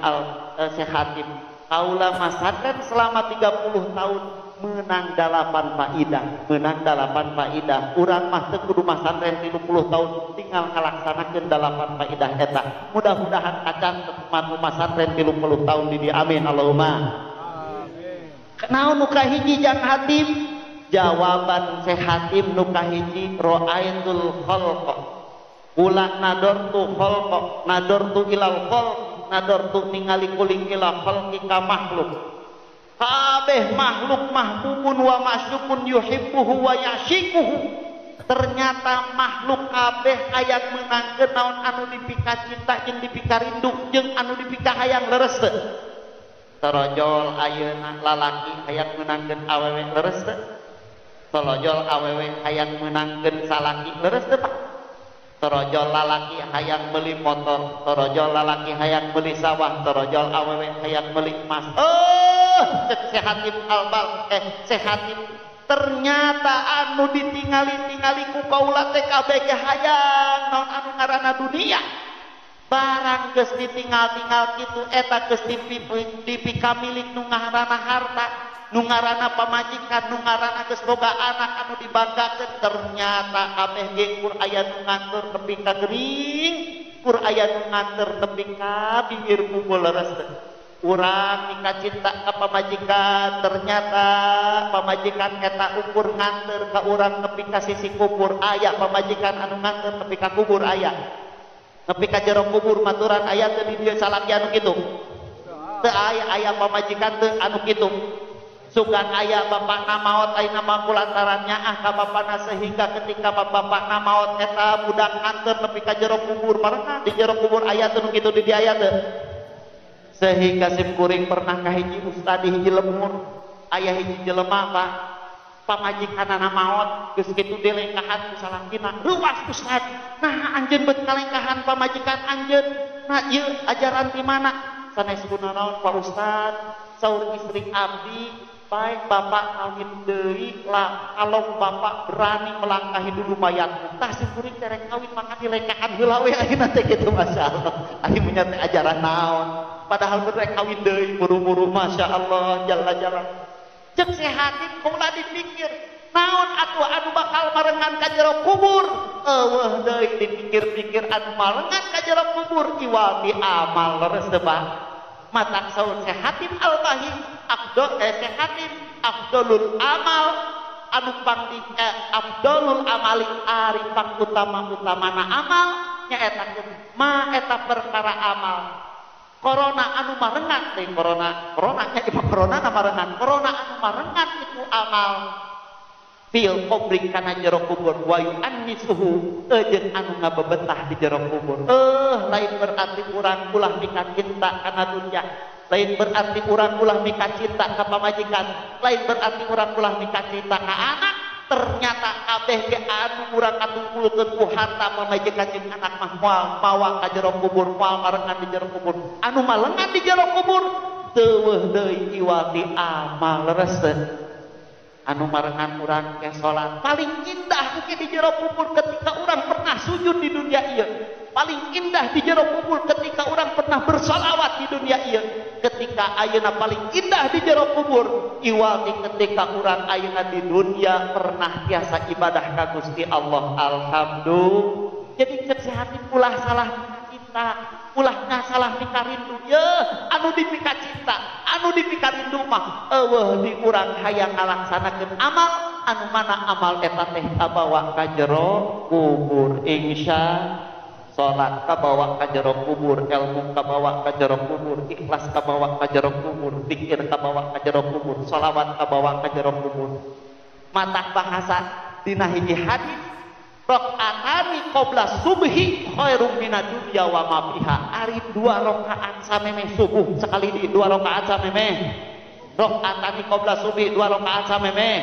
Syekh Hatim kaula masanten selama 30 tahun menang 8 faidah, menang 8 faidah. Urang mah teu kudu masantren 30 tahun tinggal ngalaksanakeun 8 faidah eta. Mudah-mudahan kacan manu masantren 30 tahun di dieu. Amin Allahumma. Amin. Naon nu kahiji Jang Hatim? Jawaban Syekh Hatim nu kahiji ra'aitul khalqa. Kula nadortu khalqa, nadortu ilal khalq, nadortu ningali kuling ila khalqi ka makhluk. Kabeh makhluk mahbubun wa masyukun yuhibbuhu wa yashikuhu. Ternyata makhluk kabeh hayang meunangkeun naon anu dipika cinta jeung dipika rindu jeung anu dipika hayang leres teu. Torojol ayeuna lalaki hayang meunangkeun awewe leres teu. Torojol awewe hayang meunangkeun salaki leres teu Pak. Torojol lalaki hayang meuli motor, torojol lalaki hayang meuli sawah, torojol awewe hayang meuli emas. Cek Hatim Albal Hatim ternyata anu ditingali-tingali ku kaula teh kabeh ge hayang naon anu ngaranna dunia. Barang geus ditinggal-tinggal kitu eta geus dipikamilik nu ngaranna harta, nu ngaranna pamajikan, nu ngaranna geus boga anak anu dibanggakeun, ternyata kabeh ge kur aya nu nganteur nepi ka gering, kur aya nu nganteur nepi ka bibir kumpul leres. Urang mika cinta ka pamajikan, ternyata pamajikan eta ukur nganteur ka urang nepi ka sisi kubur aya, pamajikan anu nganteur nepi ka kubur aya, nepi ka jero kubur maturan aya teu di dieu salaki anu kitu. Teu aya, aya pamajikan teu anu kitu. Sugan aya bapakna maot ayeuna mah kulantaran nyaah ka bapakna sehingga ketika bapakna maot eta budak nganteur nepi ka jero kubur, marengan di jero kubur aya teu nu kitu di dieu aya teu. Sehingga sim kuring pernah ka hiji ustad di hiji lemur, aya hiji jelema Pak, pamajikanana maot geus kitu dilengkahan ku salakina, reuwas ustad, nah anjeun beut kalengkahan pamajikan anjeun, nah ieu ajaran ti mana? Sanes kunanaon Pak Ustad, saur istri abdi, baik bapak kawin deui lah kalau bapak berani melangkahi dulu mayatmu. Tah sim kuring terek kawin maka dilengkahan heula we ayeuna teh kitu masyaallah. Ari punya teh ajaran naon? Padahal berek kawin deui buru-buru masyaallah jalla jalla. Cek sehatin kaula dipikir naon atuh anu bakal marengan ka jero kubur, eueuh deui dipikir-pikir anu marengan ka jero kubur iwal di amal leres teu Pak. Matak saur Hatim Al-Bahi afdol Hatim afdolul amal anu pang afdolul amali ari pang utama-utamana amal nyaeta ma eta perkara amal corona anu marengan teh corona corona nya corona na marengan corona anu marengan itu amal fil qabri kana jero kubur wa yu'annisuhu jeung anu ngabebetah di jero kubur. Lain berarti urang ulah mika cinta kana dunya, lain berarti urang ulah mika cinta ka pamajikan, lain berarti urang ulah mika cinta ka anak. Ternyata kabeh ge anu urang katungkulkeun ku harta pamajikan jeung anak mah moal mawa ka jero kubur, moal marengan di jero kubur. Anu malengan di jero kubur teueuh deui iwal di amal leres. Anu marengan urang ke salat paling indah mungkin di jero kubur ketika urang pernah sujud di dunia ieu, paling indah di jero kubur ketika urang pernah bersolawat di dunia ieu, ketika ayeuna paling indah di jero kubur iwal di ketika urang ayeuna di dunia pernah tiasa ibadah ka Gusti Allah. Alhamdulillah. Jadi cek sehati ulah salah cinta, ulah salah mikarindu ye, anu dipika cinta, anu dipika rindu mah eueuh di urang hayang ngalaksanakeun amal anu mana amal eta teh kabawa ka jero kubur. Insya salat kabawa ka jero kubur, ilmu kabawa ka jero kubur, ikhlas kabawa ka jero kubur, zikir kabawa ka jero kubur, sholawat kabawa ka jero kubur. Mata bahasa dina hiji hadis rakaatani qabla subhi khairum minad dunya wa ma fiha. Ari dua rakaat samemeh subuh sekali di dua rakaat samemeh. Rakaatani qabla subhi dua rakaat samemeh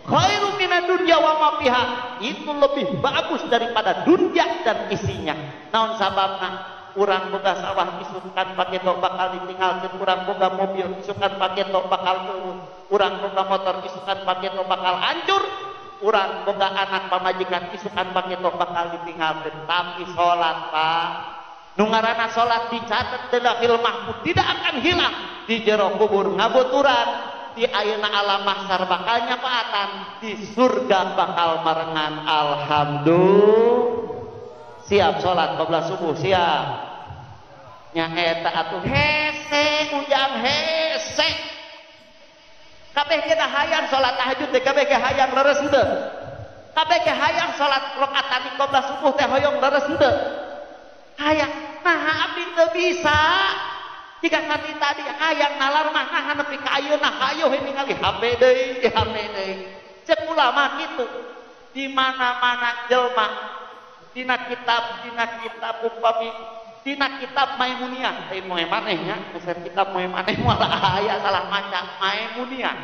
khairum minad dunya wa ma fiha, itu lebih bagus daripada dunia dan isinya. Naon sababna? Urang boga sawah isukan paketo bakal ditinggalkeun, urang boga mobil isukan paketo bakal turun, urang boga motor isukan paketo bakal hancur, urang boga anak pamajikan isukan paketo bakal ditinggalkeun. Tapi salat Pak, nu ngaranna salat dicatat di Lauhil Mahfuz tidak akan hilang di jero kubur ngabuturan, di ayeuna alam mahsyar bakal nyapaatan, di surga bakal marengan. Alhamdulillah. Siap salat qabla subuh, siap nya eta atuh hese ujang hese kabeh ge hayang salat tahajud teh, kabeh ge hayang leres henteu, kabeh ge hayang salat rakaat qabla subuh teh hoyong leres henteu hayang. Nah abdi teu bisa jika hati tadi hayang nalar mah nah nepi ka ayeuna hayoh ningali HP deui, HP deui. Cek ulama kitu di mana-mana jelma dina kitab umpami dina kitab Maimuniyah, lain moe maneh nya, geus kitab moe maneh moal aya salah maca Maimuniyah.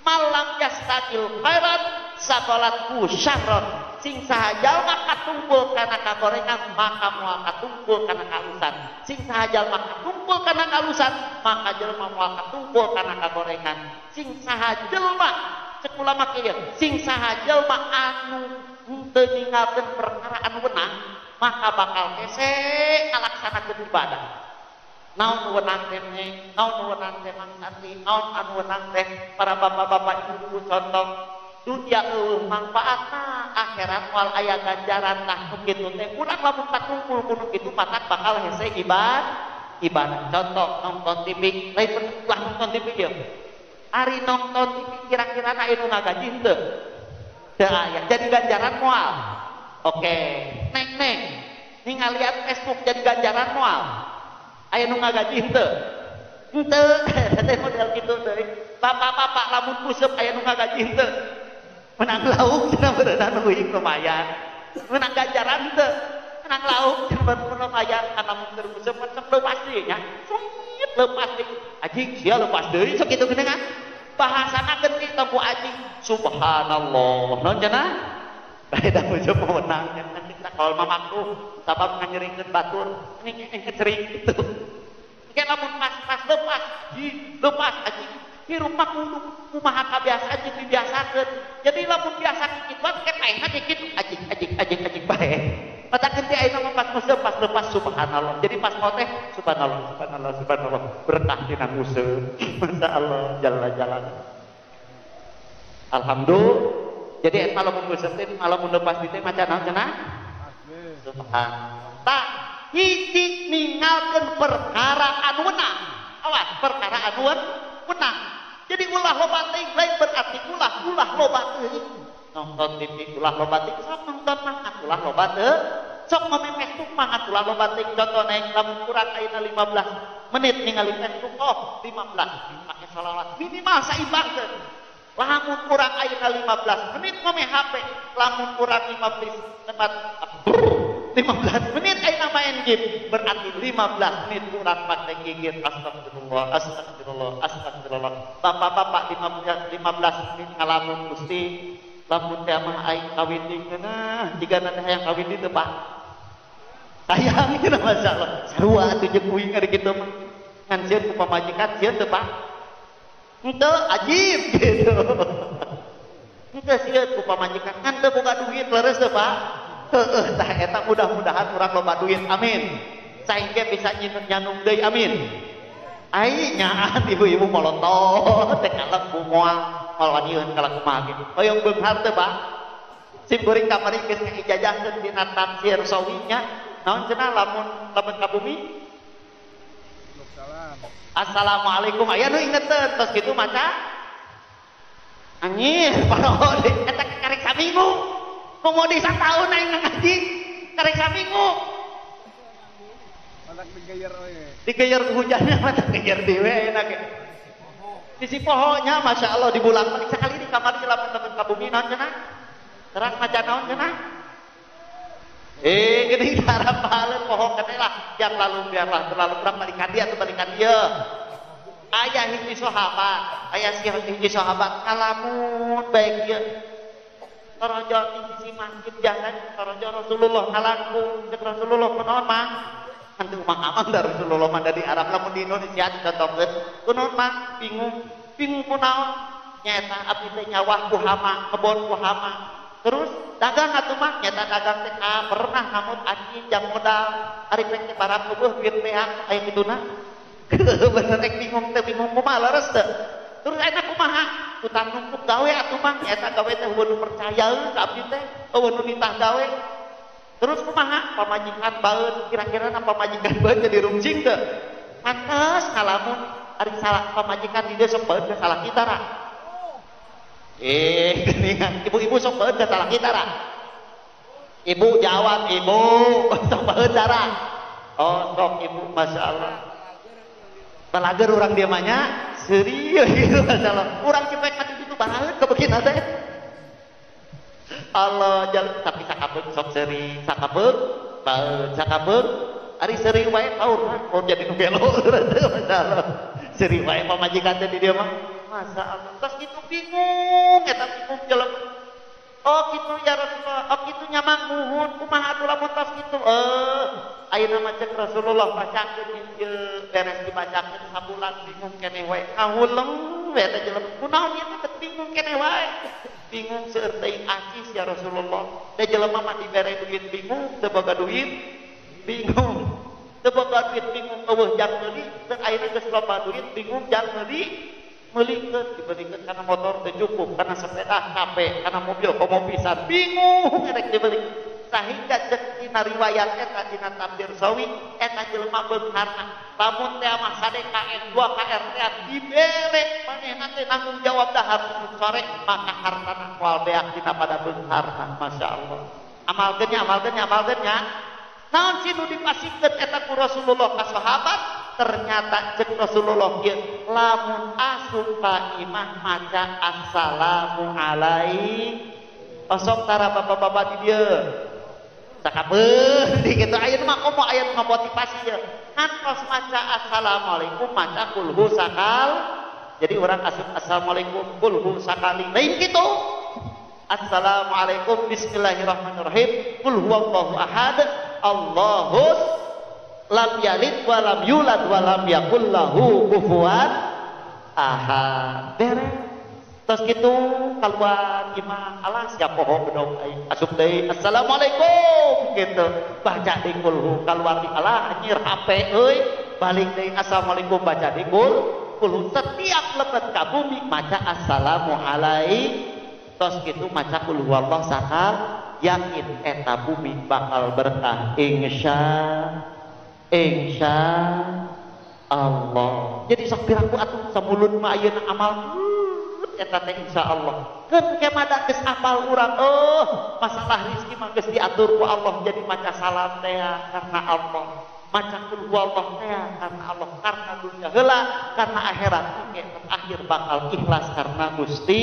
Malam yastakil khairan sakolatku syahron. Sing saha jalma katungkul kana kagorengan maka moal katungkul kana kalusan. Sing saha jalma katungkul kana kalusan maka jelema moal katungkul kana kagorengan. Sing saha jelma cek ulama kieu, sing saha jelma anu henteu ninggalkeun perkara anu wenang maka bakal hese ngalaksanakeun ibadah. Naon wenang teh, naon wenang teh Mang Santi, naon anu wenang teh para bapak-bapak ibu-ibu contoh dunia eueuh manfaatna akhirat moal aya ganjaran tah nu kitu teh urang lamun katungkul kudu kitu matak bakal hese ibadah. Contoh nonton TV, lain ulah nonton TV ieu. Ari nonton TV kira-kira na anu ngagaji henteu? Teu aya, jadi ganjaran moal. Oke, neng-neng ningalian Facebook jadi ganjaran moal. Aya nu ngagaji henteu? Henteu, teh model kitu deui. Bapak-bapak lamun kuseup aya nu ngagaji henteu? Menang lauk cenah beureunan euy lumayan. Menang ganjaran henteu? Menang lauk cenah beureunan lumayan kana mun keur kuseup sok leupas deui nya. Sungit leupas deui. Anjing sia leupas deui sok kitu geuningan. Bahasana geuning tong ku anjing. Subhanallah. Naon cenah? Beda kuseup menang nya kalau mah makruh sabab nganyeringkeun batur ini sering gitu. Engke lamun pas-pas lepas, lepas anjing. Hirup mah kudu kumaha kabiasaan jeung dibiasakeun. Jadi lamun biasa kikituan ke paehna kikitu anjing anjing anjing anjing bae. Matakeun teh ayeuna mah pas nguseup pas lepas subhanallah. Jadi pas mau teh subhanallah subhanallah subhanallah berkah dina nguseup. Masyaallah jalan-jalan. Alhamdulillah. Jadi eta lamun nguseup teh lamun lepas di teh maca naon cenah? Subhan. Tak hiji ninggalkeun perkara anu wenang. Awas, perkara anu wenang. Jadi ulah loba teuing lain berarti ulah loba teuing. Nonton TV ulah loba teuing, sok nonton mah ulah loba teuing. Sok ngomong Facebook mah ulah loba teuing. Contoh naik lamun kurang ayeuna 15 menit ningali Facebook, oh 15 make sholawat minimal saimbangkeun. Lamun kurang ayeuna 15 menit ngomong HP, lamun kurang 15 tempat 15 menit ayeuna main game, berarti 15 menit kurang pakai gigit. Astagfirullah, astagfirullah, astagfirullah. Bapak-bapak 15 menit ngalamun Gusti, lamun teh mah aing kawin deui ngeunah, jigana teh hayang kawin deui teu Pak. Hayang cenah masyaallah. Sarua atuh jeung kuing ari kitu mah. Ngan sieun ku pamajikan sieun teu Pak? Henteu ajib gitu. Henteu sieun ku pamajikan ngan teu boga duit leres teu Pak? Heeh tah eta mudah-mudahan urang loba duit amin. Saing ge bisa nyanung deui amin. Ai nyaan ibu-ibu molotot teh kalem bu moal moal waniun kala kumaha ge. Hoyong beunghar teu Pak? Sim kuring kamari geus ngaijazahkeun dina tafsir sawinya naon cenah lamun lamun ka bumi? Assalamualaikum aya nu ingeteun tos kitu maca anjir paroho eta karek saminggu. Komo di sataun aing ngaji karek saminggu. Matak digeyer we. Digeyer ku hujannya matak geyer dewe ayeuna ge. Sisi pohonya masyaallah dibulang-balik sakali di kamar lamun ka bumi naon cenah? Terang maca naon cenah? Geuning darapaleun poho keneh lah yang lalu biarlah terlalu kurang balikan dia atau balikan dia. Aya hiji sahabat, aya si hiji sahabat ngalamun bae ieu. Torojo di masjid jalan torojo Rasulullah ngalangkung cek Rasulullah kunaon mah? Hantu mah amang da Rasulullah mah di Arab lamun di Indonesia dicontohkeun kunaon mah? Bingung, bingung kunaon? Nyaeta abdi teh nyawah ku hama, kebon ku hama. Terus dagang atuh mah nyata dagang teh pernah ngamut anjing jam modal ari pek teh barang eueuh duit beak aya kituna. Bener rek bingung teh bingung kumaha leres teh. Terus enak kumaha? Utang numpuk gawe atuh mah nyata gawe teh eueuh nu percaya ka abdi teh eueuh nu nitah gawe. Terus kumaha? Pamajikan baeun kira-kira na pamajikan baeun jadi rungsing teh. Pantes ngalamun ari salah pamajikan di dieu sok baeun ka salah kita ra. Geningan ibu-ibu sok baeun ka salah kita ra. Ibu jawab ibu sok baeun ra. Oh sok ibu masyaallah. Balager urang dia mah nya serius gitu masyaallah. Urang cepet mati kitu balager kebekin teh. Allah jalan tapi sakabeung sok seuri, sakabeung baeun, sakabeung ari seuri wae paur oh jadi nu gelo masyaallah. Seuri wae pamajikan teh di dieu mah. Masyaallah. Tos kitu bingung eta bingung jelema. Oh kitu ya Rasulullah, oh kitu nyamang muhun kumaha atuh lamun tos kitu. Ayeuna mah cek Rasulullah bacakeun ieu beres dibacakeun sabulan bingung keneh wae. Ngahuleng we teh jelema. Kunaon ieu teh bingung keneh wae. Bingung seueur teuing acis ya Rasulullah. Teh jelema mah dibere duit bingung, teu boga duit bingung. Teu boga duit bingung eueuh jang meuli, teu ayeuna geus loba duit bingung jang meuli. Melikeun dibelikeun kana motor teu cukup, kana sepeda capek, kana mobil komo pisan bingung rek dibeli. Sahingga cek dina riwayat eta dina tafsir Sawi eta jelema beungharna lamun teh mah sade KR 2 KR teh dibere manehna teh nanggung jawab dahar sore maka hartana moal beak dina pada beungharna. Masyaallah. Amalkeun nya amalkeun nya amalkeun nya. Naon sih nu dipasikeun eta ku Rasulullah ka sahabat? Ternyata cek Rasulullah kieu lamun asup ka imah maca assalamu alaikum. Osok tara bapak-bapak di dieu. Sakabeun di kitu ayeuna mah komo aya ngamotivasi ieu. Ngantos maca assalamualaikum maca kulhu sakal. Jadi urang asup assalamualaikum kulhu sakali. Lain kitu. Assalamualaikum bismillahirrahmanirrahim. Qul huwallahu ahad. Allahus lam yalid wa lam yulad wa lam yakul lahu kufuwan ahad. Beres. Terus kitu keluar imah alah siap poho bedog aing asup deui assalamualaikum gitu. Baca di kulhu keluar di alah anjir HP euy balik deui assalamualaikum baca di kulhu. Setiap lebet ka bumi maca assalamu alaikum. Terus kitu maca kul huwallahu sakal yakin eta bumi bakal berkah insya Allah. Jadi sok piraku atuh samulun mah ayeuna amal eta teh insyaallah. Keun kemada geus apal urang masalah rezeki mah geus diatur ku Allah jadi maca salam teh karena Allah. Maca kul huwallahu teh karena Allah, karena dunia heula, karena akhirat oge terakhir bakal ikhlas karena Gusti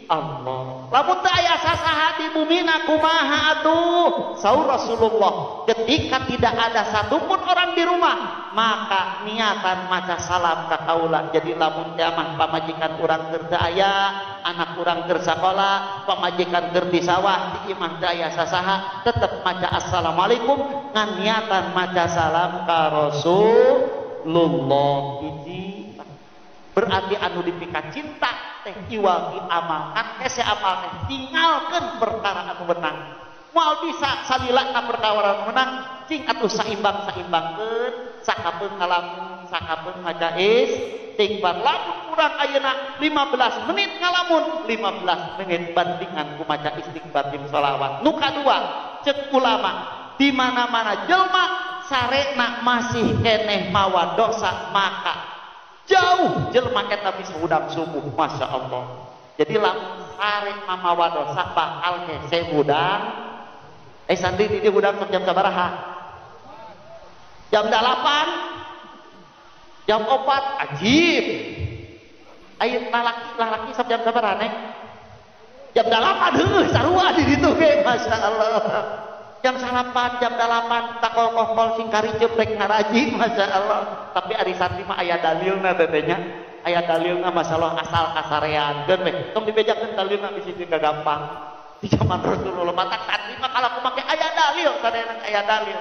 Allah. Lamun teu aya sasaha di bumina kumaha atuh? Saur Rasulullah, ketika tidak ada satupun orang di rumah, maka niatan maca salam ka kaula. Jadi lamun teh mah pamajikan urang keur teu aya, anak urang keur sakola, pamajikan keur di sawah, di imah teu aya sasaha, tetep maca assalamualaikum ngan niatan maca salam ka Rasulullah. Hiji berarti anu dipika cinta teh iwal diamalkan hese amal teh tinggalkeun perkara anu menang moal bisa salila ka perkara anu menang cing atuh saimbang-saimbangkeun sakapeung ngalamun sakapeung maca istighfar. Lamun urang ayeuna 15 menit ngalamun 15 menit bandingan ku maca istighfar jeung sholawat. Nu kadua cek ulama di mana-mana jelma sarena masih keneh mawa dosa maka jauh jelma eta bisa hudang subuh. Masya Allah. Jadi lamun sare mamawa dosa bakal hese hudang. Santri di hudang sok jam sabaraha? Jam 8, jam 4, ajib. Ayo lalaki sok jam sabaraha neng? Jam 8 heuh sarua di ditu ge. Masya Allah. Jam 8, jam 8 takol kokol sing kariceup rek ngaraji. Masya Allah. Tapi ari santri mah aya dalilna teh nya. Aya dalilna masalah asal kasarean. Geun we tong dibejakeun dalilna bisi teu gampang. Di zaman Rasulullah matak santri mah kalau kumake aya dalil sadayana aya dalil.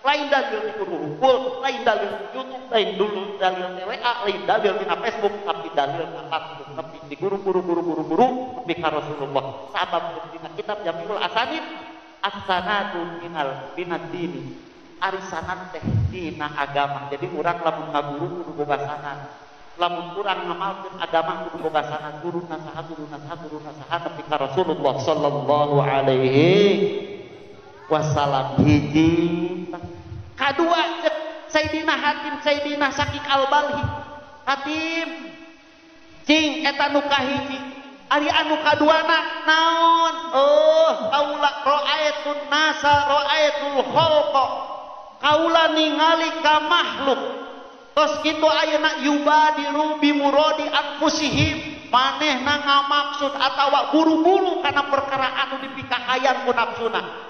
Lain dalil di guru hukum, lain dalil di YouTube, lain dulu dalil di WA, lain dalil di Facebook, tapi dalil langsung nepi di guru-guru nepi ka Rasulullah. Sabab dina kitab Jamiul Asanid as-sanadu minal binadini. Ari sanad teh dina agama. Jadi urang lamun ngaguru kudu boga sanad. Lamun urang ngamalkeun agama kudu boga sanad. Guru nasaha guru nasaha guru nasaha nepi ka Rasulullah sallallahu alaihi wasallam. Hiji kadua cek Sayyidina Hatim Sayyidina Sakik Al-Balhi. Hatim cing eta nu kahiji. Ari anu kaduana naon? Oh, kaula ra'aitun nasa ra'aitul khalqa. Kaula ningali ka makhluk. Tos kitu ayeuna yubadiru bimuradi anfusihim. Manehna ngamaksud atawa buru-buru kana perkara anu dipikahayang ku nafsuna.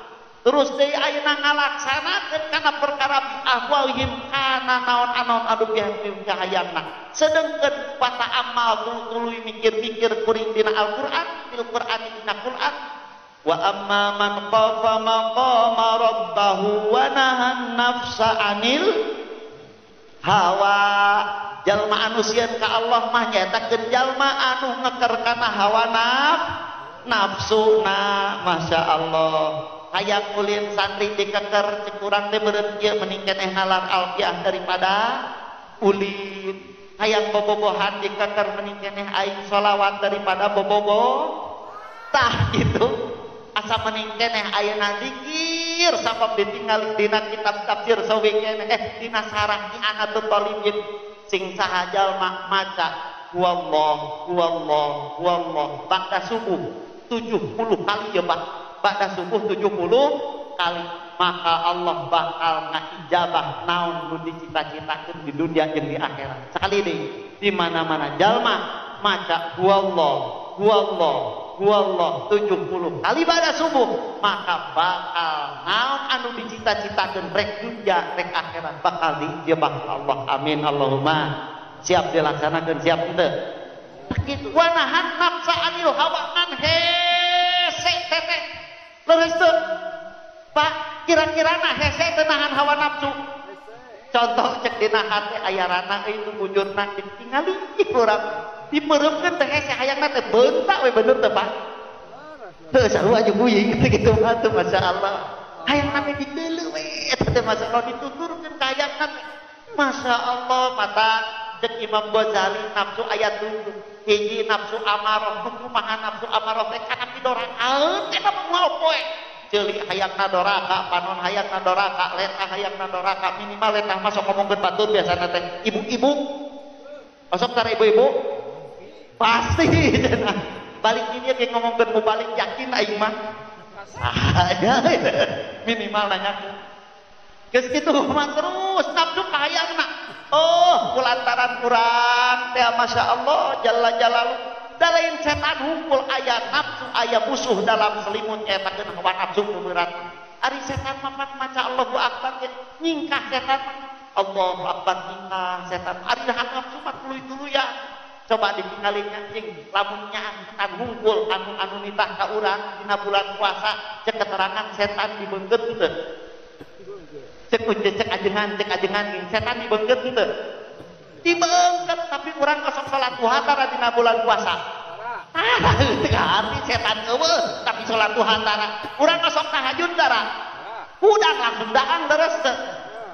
Terus deui ayeuna ngalaksanakeun kana perkara ahwalihim kana naon-naon anu pihayangna. Sedengkeun pata amal tuluy mikir-mikir kuring dina Al-Qur'an, bil Qur'an dina Qur'an. Wa amma man khafa maqama rabbahu wa nahan nafsa anil hawa. Jalma anu sieun ka Allah mah nyaetakeun jalma anu ngeker kana hawa nafsuna. Masya Allah, hayang ulin santri dikeker cek urang teh beureut ieu mending keneh nalar alfiah daripada ulin. Hayang bobogohan dikeker mending keneh aing sholawat daripada bobogo. Tah gitu. Asa mending keneh ayeuna zikir sabab ditinggal dina kitab tafsir sawi keneh dina sarah ni anatut talibin sing saha jalma maca wallah wallah wallah ba'da subuh 70 kali ya Pak, ba'da subuh 70 kali, maka Allah bakal ngaijabah naon nu dicita-citakeun di dunia jeung di akhirat. Sekali deui, di mana-mana jalma maca wallah wallah wallah 70 kali pada subuh, maka bakal naon anu dicita-citakeun rek dunia rek akhirat bakal diijabah Allah. Amin Allahumma. Siap dilaksanakeun, siap henteu? Kitu wanahan nafsa anil hawa ngan hese teteh. Leres teu? Pak, kira-kirana hese teu nahan hawa nafsu. Contoh cek dina hate aya rana euy nu bujurna ditingali urang dimeureukeun teh hese hayangna teh beunta we bener teh Pak. Heuh sarua jeung uying kitu mah teh masyaallah. Hayangna teh dideuleu we eta teh masyaallah dituturkeun ka hayangna teh. Masyaallah mata cek Imam Ghazali nafsu ayat 7. Hiji nafsu amarah, kumaha nafsu amarah teh kana pidorakaeun eta mah moal poe. Ceuli hayangna doraka, panon hayangna doraka, letah hayangna doraka, minimal letah mah sok ngomongkeun batur biasana teh ibu-ibu. Osok tara ibu-ibu? Pasti cenah. Balik ini ge ngomongkeun mubalik yakin aing mah. Saha minimal nanyakeun. Geus kitu mah terus nafsu kahayangna. Oh, kulantaran kurang teh Masya Allah jalla jalaluh. Da lain setan hungkul aya nafsu aya musuh dalam selimut nyetakeun hawa nafsu nu berat. Ari setan mah maca Allahu Akbar ge nyingkah setan. Allahu Akbar nyingkah setan. Ari nafsu mah tuluy-tuluyan. Coba ditinggalin cing lamun nyaah setan hungkul anu anu nitah ka urang dina bulan puasa cek keterangan setan dibeungkeut henteu. Cek cek ajengan setan dibeungkeut henteu. Dibeungkeut tapi urang osok salat duha tara dina bulan puasa. Tara teu arti setan eueuh tapi salat duha tara. Urang osok tahajud tara. Hudang langsung daang deres teu.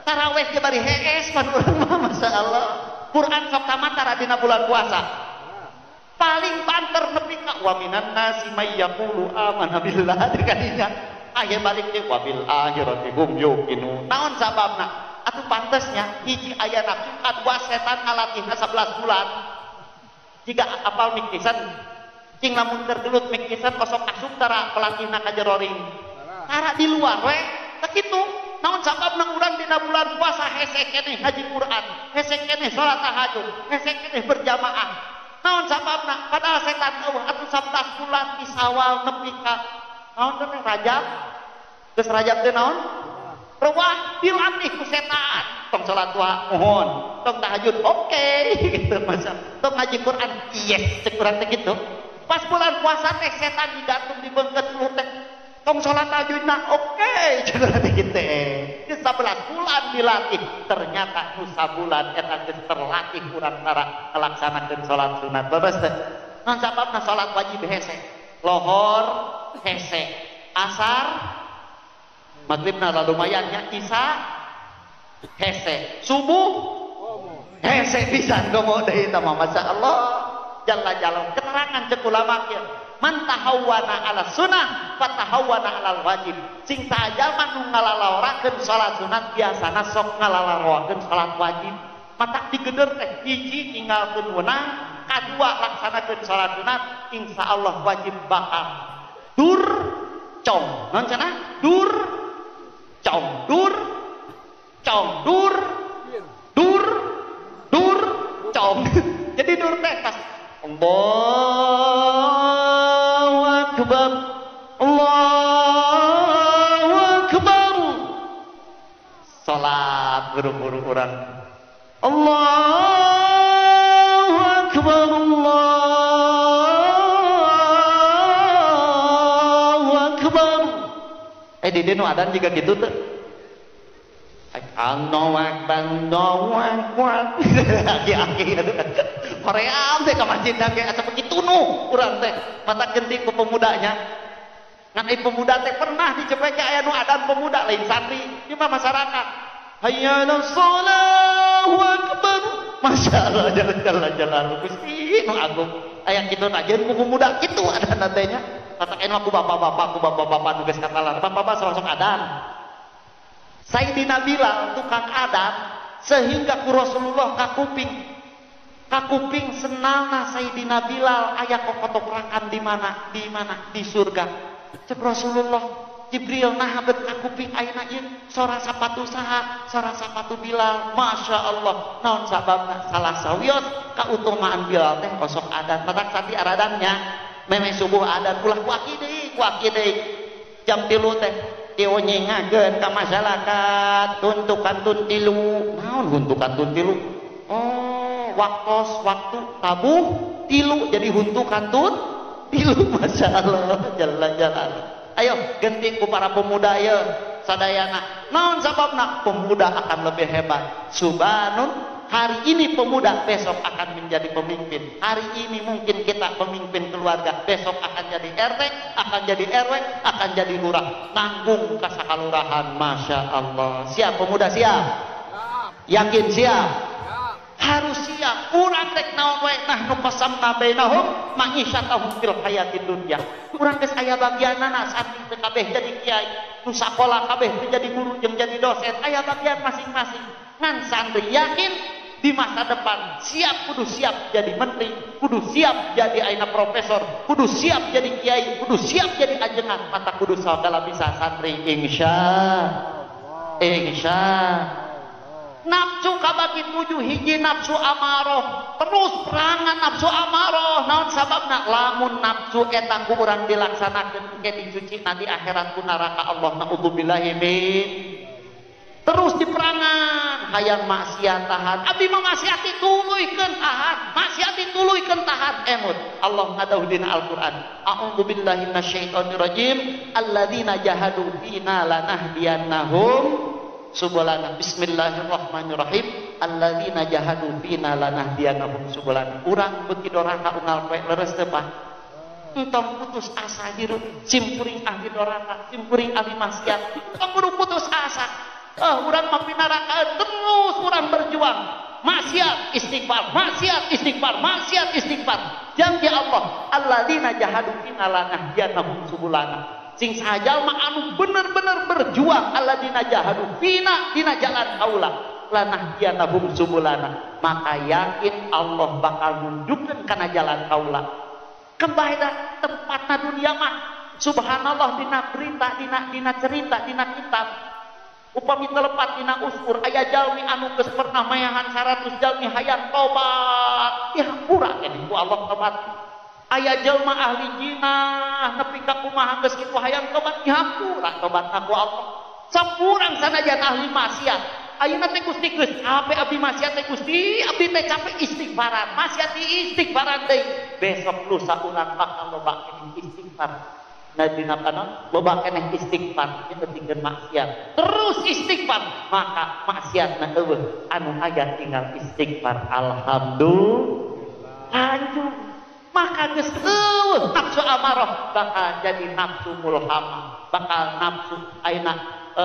Taraweh ge bari hees pan urang mah masyaallah. Quran sok tamat tara dina bulan puasa. Paling banter nepi ka wa minan nasi may yaqulu amanna billah kadinya. Aya balik deui wabil akhirati hum yuqinun. Naon sababna? Atuh pantesnya hiji aya nafsu kadua setan ngalatihna 11 bulan. Jika apal mikisan cing lamun keur gelut mikisan osok asup tara pelatihna ka jero ring. Tara di luar we teu kitu. Naon sababna urang dina bulan puasa hese keneh ngaji Quran, hese keneh salat tahajud, hese keneh berjamaah. Naon sababna? Padahal setan eueuh atuh 11 bulan di Sawal nepi ka naon teh Rajab. Geus Rajab teh naon? Rewah dilatih ku setan. Tong salat duha mohon, tong tahajud oke gitu masa. Tong ngaji Quran yes cek urang teh kitu. Pas bulan puasa teh setan digantung dibeungkeut lu teh. Tong salat tahajudna oke cek urang teh kitu. Geus 11 bulan dilatih, ternyata nu sabulan eta geus terlatih urang tara ngalaksanakeun salat sunat. Babas teh. Naon sababna salat wajib hese? Lohor hese, asar maghribna lumayan nya, isya hese, subuh hese pisan komo deui tah mah masyaallah jalla jalaluh. Keterangan cek ulama kieu, man tahawwana ala sunnah fatahawwana alal wajib. Sing saha jalma nu ngalalaorakeun salat sunat biasana sok ngalalaorakeun salat wajib. Matak digeder teh hiji ninggalkeun weunang, kadua laksanakeun salat sunat, insyaallah wajib bakal dur cong. Non cenah? Dur cong, dur cong, dur dur dur cong. Jadi dur teh pas Allahu Akbar, Allahu Akbar. Salat buru-buru urang. Allahu Akbar, Allahu Di dieu nu adan jiga kitu teu. Allahu akbar, Allahu akbar. Aki-aki hoream teh ka masjid ge asa begitu nu urang teh mata genting ku pemudanya. Ngan ai pemuda teh pernah dicepek aya nu adan pemuda lain santri, ieu mah masyarakat. Hayya 'alas shalah akbar. Masyaallah jalan-jalan Gusti nu agung. Aya kitu najeun ku pemuda kitu adan teh nya. Kata enu ku bapak-bapak, ku bapak-bapak nu geus katalar. Bapak-bapak sok adan. Sayyidina Bilal tukang adan sehingga ku Rasulullah kakuping senalna Sayyidina Bilal aya kokotoprakan di mana? Di mana? Di surga. Cek Rasulullah, Jibril nah bet kakuping ayeuna ieu sora sapatu saha? Sora sapatu Bilal. Masya Allah. Naon sababna? Salah sawios kautamaan Bilal teh osok adan. Matak sati aradannya memeh subuh adan ulah ku aki deui jam 3 teh dionyingakeun ka masyarakat tuntuk kantun tilu. Naon huntu kantun tilu? Oh, waktos waktu tabuh tilu jadi huntu kantun tilu. Masya Allah, jalan-jalan. Ayo genting ku para pemuda ya sadayana. Naon sababna? Pemuda akan lebih hebat. Subanun, hari ini pemuda besok akan menjadi pemimpin. Hari ini mungkin kita pemimpin keluarga, besok akan jadi RT, akan jadi RW, akan jadi lurah. Nanggung kasakalurahan. Masya Allah. Siap pemuda, siap? Yakin siap? Harus siap. Urang rek naon wae nahnu qasamna bainahum ma'isyatahum fil hayatid dunya. Urang geus aya bagianana santri teh kabeh jadi kiai, nu sakola kabeh teu jadi guru jeung jadi dosen, aya bagian masing-masing. Ngan santri yakin di masa depan siap, kudu siap jadi menteri, kudu siap jadi aina profesor, kudu siap jadi kiai, kudu siap jadi ajengan, mata kudu sagala bisa santri insya insya. Nafsu kabagi 7 hiji nafsu amaroh, terus perangan nafsu amaroh. Naon sababna? Lamun nafsu eta ku urang dilaksanakeun ke dicuci nanti akhirat ku neraka Allah, naudzubillahi min. Terus diperangan hayang maksiat tahan, abdi mah maksiat dituluykeun tahan, maksiat dituluykeun tahan. Emut Allah ngadauh dina Al-Qur'an, a'udzubillahi minasyaitonirrajim, alladzina jahadu fina lanahdiyannahum subulana. Bismillahirrahmanirrahim, alladzina jahadu fina lanahdiyannahum subulana. Urang beuki doraka unggal poe leres teu Pak? Entong putus asa hirup, simkuring ahli doraka, simkuring ahli maksiat, entong kudu putus asa. Urang mah pinaraka terus urang berjuang. Maksiat istighfar, maksiat istighfar, maksiat istighfar. Janji Allah, alladzina jahadu fina lanahdiyannahum subulana. Sing sajalma anu bener-bener berjuang, alladzina jahadu fina dina jalan kaula lanahdiyannahum subulana. Maka yakin Allah bakal nunjukkeun kana jalan kaula. Kembali tempatna dunia mah subhanallah dina berita, dina cerita, dina kitab. Upami telepat dina usur aya jalmi anu geus pernah mayahan 100 jalmi hayang tobat, dihampura keneh ku Allah tobat. Aya jelma ahli jinah nepi ka kumaha geus kitu hayang tobat, dihampura tobatna ku Allah. Sampurang sanajan ahli maksiat. Ayeuna teh Gusti geus capek abdi maksiat teh Gusti, abdi teh capek istighfaran, maksiat istighfaran deui. Besok lusa urang bakal loba keneh istighfar. Nah dina kanon loba keneh istighfar ieu tinggal maksiat. Terus istighfar, maka maksiatna eueuh, anu aya tinggal istighfar. Alhamdulillah. Lanjut. Maka geus eueuh nafsu amaroh bakal jadi nafsu mulhamah, bakal nafsu ayeuna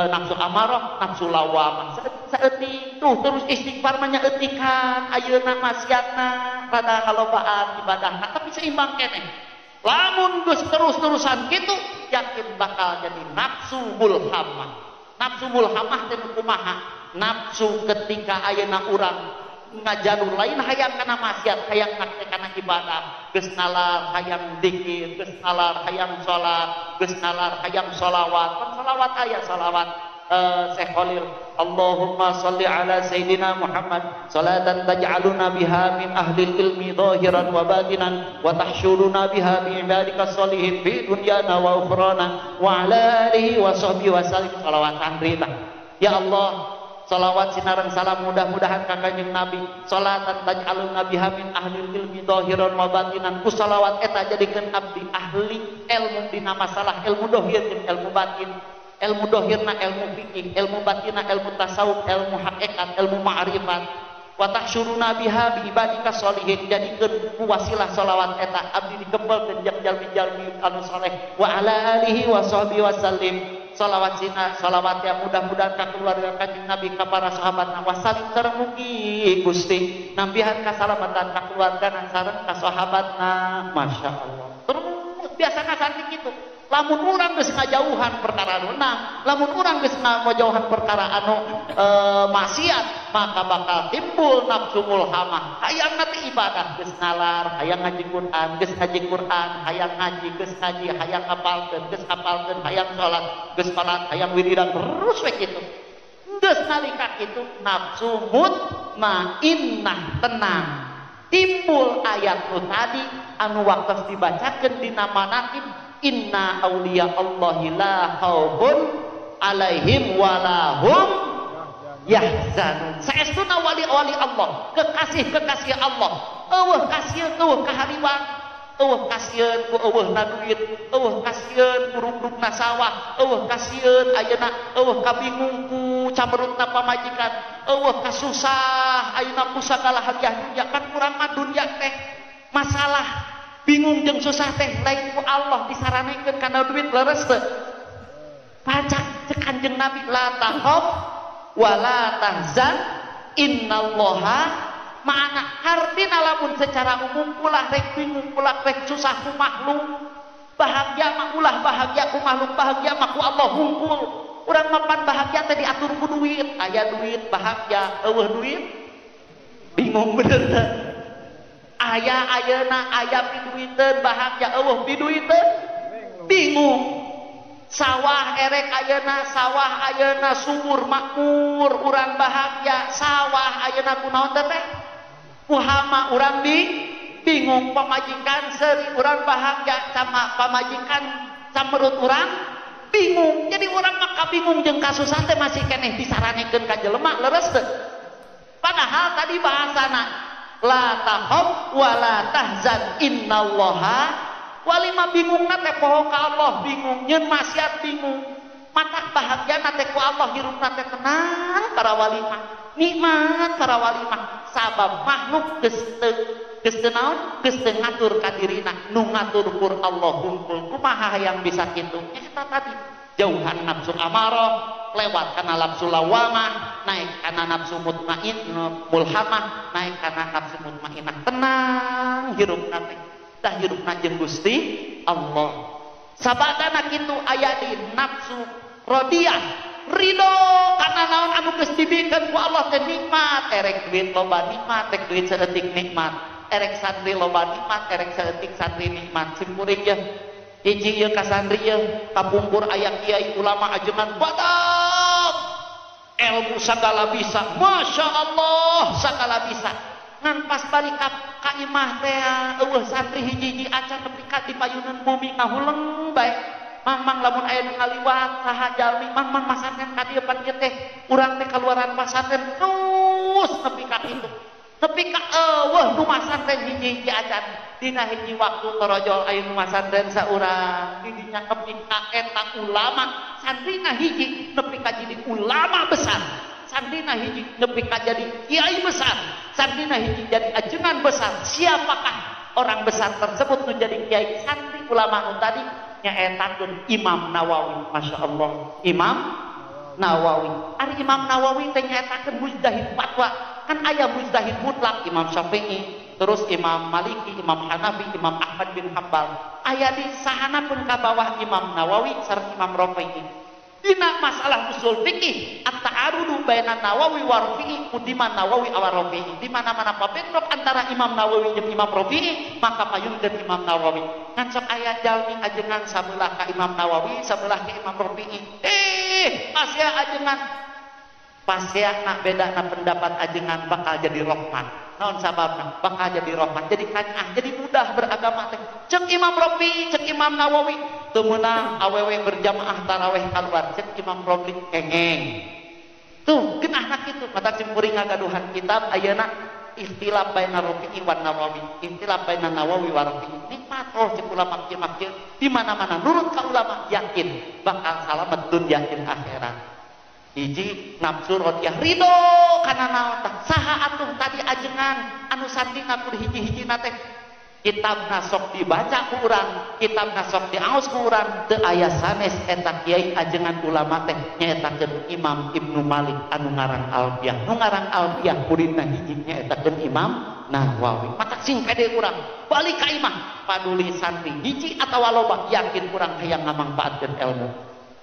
nafsu amaroh, nafsu lawamah. Saeutik tuh terus istighfar mah nyaeutikan ayeuna maksiatna rada kalobaan ibadahna, tapi seimbang keneh. Lamun geus terus-terusan kitu yakin bakal jadi nafsu mulhamah. Nafsu mulhamah teh kumaha? Nafsu ketika ayeuna urang ngajalur lain hayang kana maksiat, hayang kana ibadah, geus nalar hayang dzikir, geus nalar hayang salat, geus nalar hayang sholawat. Kan sholawat aya sholawat Syekh Khalil, Allahumma sholli ala Sayyidina Muhammad salatan taj'aluna biha min ahli ilmi zahiran wa batinan wa tahsyuruna biha bi ibadika sholihin fi dunyana wa ukhrana wa ala alihi wa sahbihi wa sallim. Sholawat santri tah. Ya Allah, salawat sinareng salam mudah-mudahan ka Kanjeng Nabi. Salatan taj'aluna biha min ahli ilmi zahiran wa batinan. Ku salawat eta jadikeun abdi ahli ilmu dina masalah ilmu dohir jeung ilmu batin. Ilmu dohirna ilmu fikih, ilmu batina ilmu tasawuf, ilmu hakikat, ilmu ma'rifat. Wa tahsyuruna biha bi ibadika sholihin, jadikeun ku wasilah sholawat eta abdi dikempelkeun jeung jalmi-jalmi anu saleh wa ala alihi wa sahbihi wasallim. Sholawat sina sholawat yang mudah-mudahan ka keluarga Kanjeng Nabi ka para sahabatna wasalim sareng mugi Gusti nambihan kasalamatan ka keluargana sareng ka sahabatna. Masya Allah. Terus biasana santri kitu. Lamun urang geus ngajauhan perkara anu menang, lamun urang geus ngajauhan perkara anu maksiat, maka bakal timbul nafsu mulhamah. Hayang teh ibadah geus nalar, hayang ngaji Quran, geus ngaji Quran, hayang ngaji, geus ngaji, hayang ngapalkeun, geus ngapalkeun, hayang salat, geus salat, hayang wiridan, terus we kitu. Geus nalika kitu nafsu mutmainnah tenang. Timbul ayat nu tadi anu waktos dibacakeun dina manaqib, inna auliya Allahi la khaufun alaihim walahum yahzanun. Saestuna wali-wali Allah, kekasih-kekasih Allah, eueuh kasieun eueuh kahariwang, eueuh kasieun ku eueuhna duit, eueuh kasieun ku rugrugna sawah, eueuh kasieun ayeuna eueuh kabingung ku camerutna pamajikan, eueuh kasusah ayeuna ku sagala hadiah dunya. Kan urang mah dunya teh masalah bingung jeung susah teh lain ku Allah disaranekeun kana duit leres teu. Pacak cek Kanjeng Nabi la takhaf wa la tahzan innallaha ma'ana. Artina lamun secara umum ulah rek bingung, ulah rek susah ku makhluk, bahagia mah ulah bahagia ku makhluk, bahagia mah ku Allah hungkul. Urang mapan bahagia teh diatur ku duit, aya duit bahagia, eueuh duit bingung bener teu. Aya ayeuna aya piduiteun bahagia, eueuh piduiteun bingung. Sawah erek ayeuna, sawah ayeuna subur makmur urang bahagia, sawah ayeuna kunaon teh ku hama urang bingung. Pamajikan seuri urang bahagia, sama pamajikan camerut urang bingung. Jadi urang mah kabingung jeung kasusahan teh masih keneh disaranekeun ka jelema leres teu. Padahal tadi bahasana la takhaf wa la tahzan innallaha walima. Bingungna teh poho ka Allah, bingung nyeun maksiat bingung, matak bahagiana teh ku Allah, hirupna teh tenang para wali mah, nikmat para wali mah. Sabab makhluk geus teu naon, geus teu ngatur ka dirina, nu ngatur kur Allah hungkul. Kumaha hayang bisa kitu? Eta tadi jauhan nafsu amarah, lewat kana nafsu lawamah, naik kana nafsu mutmain mulhamah, naik kana nafsu mutmainah, tenang hirupna teh, tah hirupna jeung Gusti Allah. Sabadana kitu aya di nafsu rodiyah, ridho kana naon anu geus dibikeun ku Allah teh nikmat. Erek duit loba nikmat, erek duit saeutik nikmat, erek santri loba nikmat, erek saeutik santri nikmat. Simkuring ye hiji ieu ka santri ieu kapungkur aya kiai ulama ajengan badak ilmu sagala bisa, masya Allah sagala bisa. Ngan pas balik ka imah teh eueuh santri hiji-hiji acan nepi ka di payunan bumi ngahuleng bae. Mang-mang lamun aya nu ngaliwat saha jalmi, mang-mang masantren ka dieu pan ieu teh urang teh kaluaran pasantren terus nepi ka kitu. Nepi ka eueuh nu masantren hiji-hiji acan. Dina hiji waktu torojol aya nu masantren saurang di dinya nepi ka eta ulama, santrina hiji nepi ka jadi ulama besar, santrina hiji nepi ka jadi kiai besar, santrina hiji jadi ajengan besar. Siapakah orang besar tersebut nu jadi kiai santri ulama nu tadi? Nyaetakeun Imam Nawawi. Masya Allah, Imam Nawawi. Ari Imam Nawawi teh nyaetakeun mujtahid fatwa. Kan aya mujtahid mutlak Imam Syafi'i, terus Imam Maliki, Imam Hanafi, Imam Ahmad bin Hanbal. Aya di sahana pun ka bawah Imam Nawawi sareng Imam Rafi'i. Dina masalah usul fikih at-ta'arudu baina Nawawi wa Rafi'i, kudiman Nawawi awa Rafi'i. Di mana-mana pabentrok antara Imam Nawawi jeung Imam Rafi'i, maka payungkeun Imam Nawawi. Ngan sok aya jalmi ajengan sabelah ka Imam Nawawi, sabelah ka Imam Rafi'i. Pasea ajengan, pasea nak bedana pendapat ajengan bakal jadi rohman. Naon sababna? Bakal jadi rohman, jadi kanyah, jadi mudah beragama teh. Cek Imam Rafi'i, cek Imam Nawawi, teu meunang awewe berjamaah taraweh kaluar, cek Imam Rafi'i kengeng. Tuh, geunahna kitu. Mata simkuring ngagaduhan kitab ayeuna Ikhtilaf baina Rafi'i wan Nawawi, ikhtilaf baina Nawawi wa Rafi'i. Nikmat oh cek ulama kieu di mana-mana nurut ka ulama yakin bakal salamet dunya jeung akhirat. Hiji nafsu rodiyah ridho kana naon tah saha atuh tadi ajengan anu sandingna kudu hiji-hijina teh kitabna sok dibaca ku urang, kitabna sok diaos ku urang, teu aya sanes eta kiai ajengan ulama teh nyaetakeun Imam Ibnu Malik anu ngarang Alfiyah. Nu ngarang Alfiyah muridna hiji nyaetakeun Imam Nawawi. Matak sing pede urang balik ka imah paduli santri hiji atawa loba yakin urang hayang ngamangpaatkeun ilmu.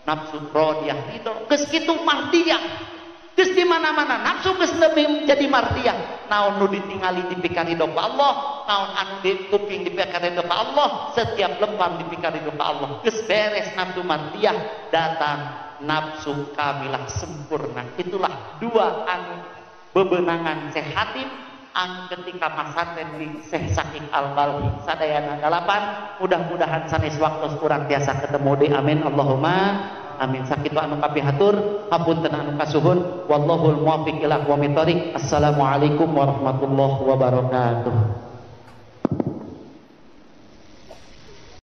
Nafsu rodiyah ridho geus kitu mardiyah. Geus di mana-mana nafsu geus lebih jadi mardiyah. Naon nu ditingali dipikarido ka Allah, naon anu di kuping dipikarido ka Allah, setiap lempang dipikarido ka Allah. Geus beres nafsu mardiyah, datang nafsu kamilah sempurna. Itulah dua anu bebenangan Syekh Hatim anu ketika masantren di Syekh Saking Al-Balhi sadayana dalapan. Mudah-mudahan sanes waktos urang tiasa ketemu deui, amin Allahumma amin. Sakitu anu kapihatur, hapunten anu kasuhun, wallahul muwaffiq ila aqwamit thoriq. Assalamualaikum warahmatullahi wabarakatuh.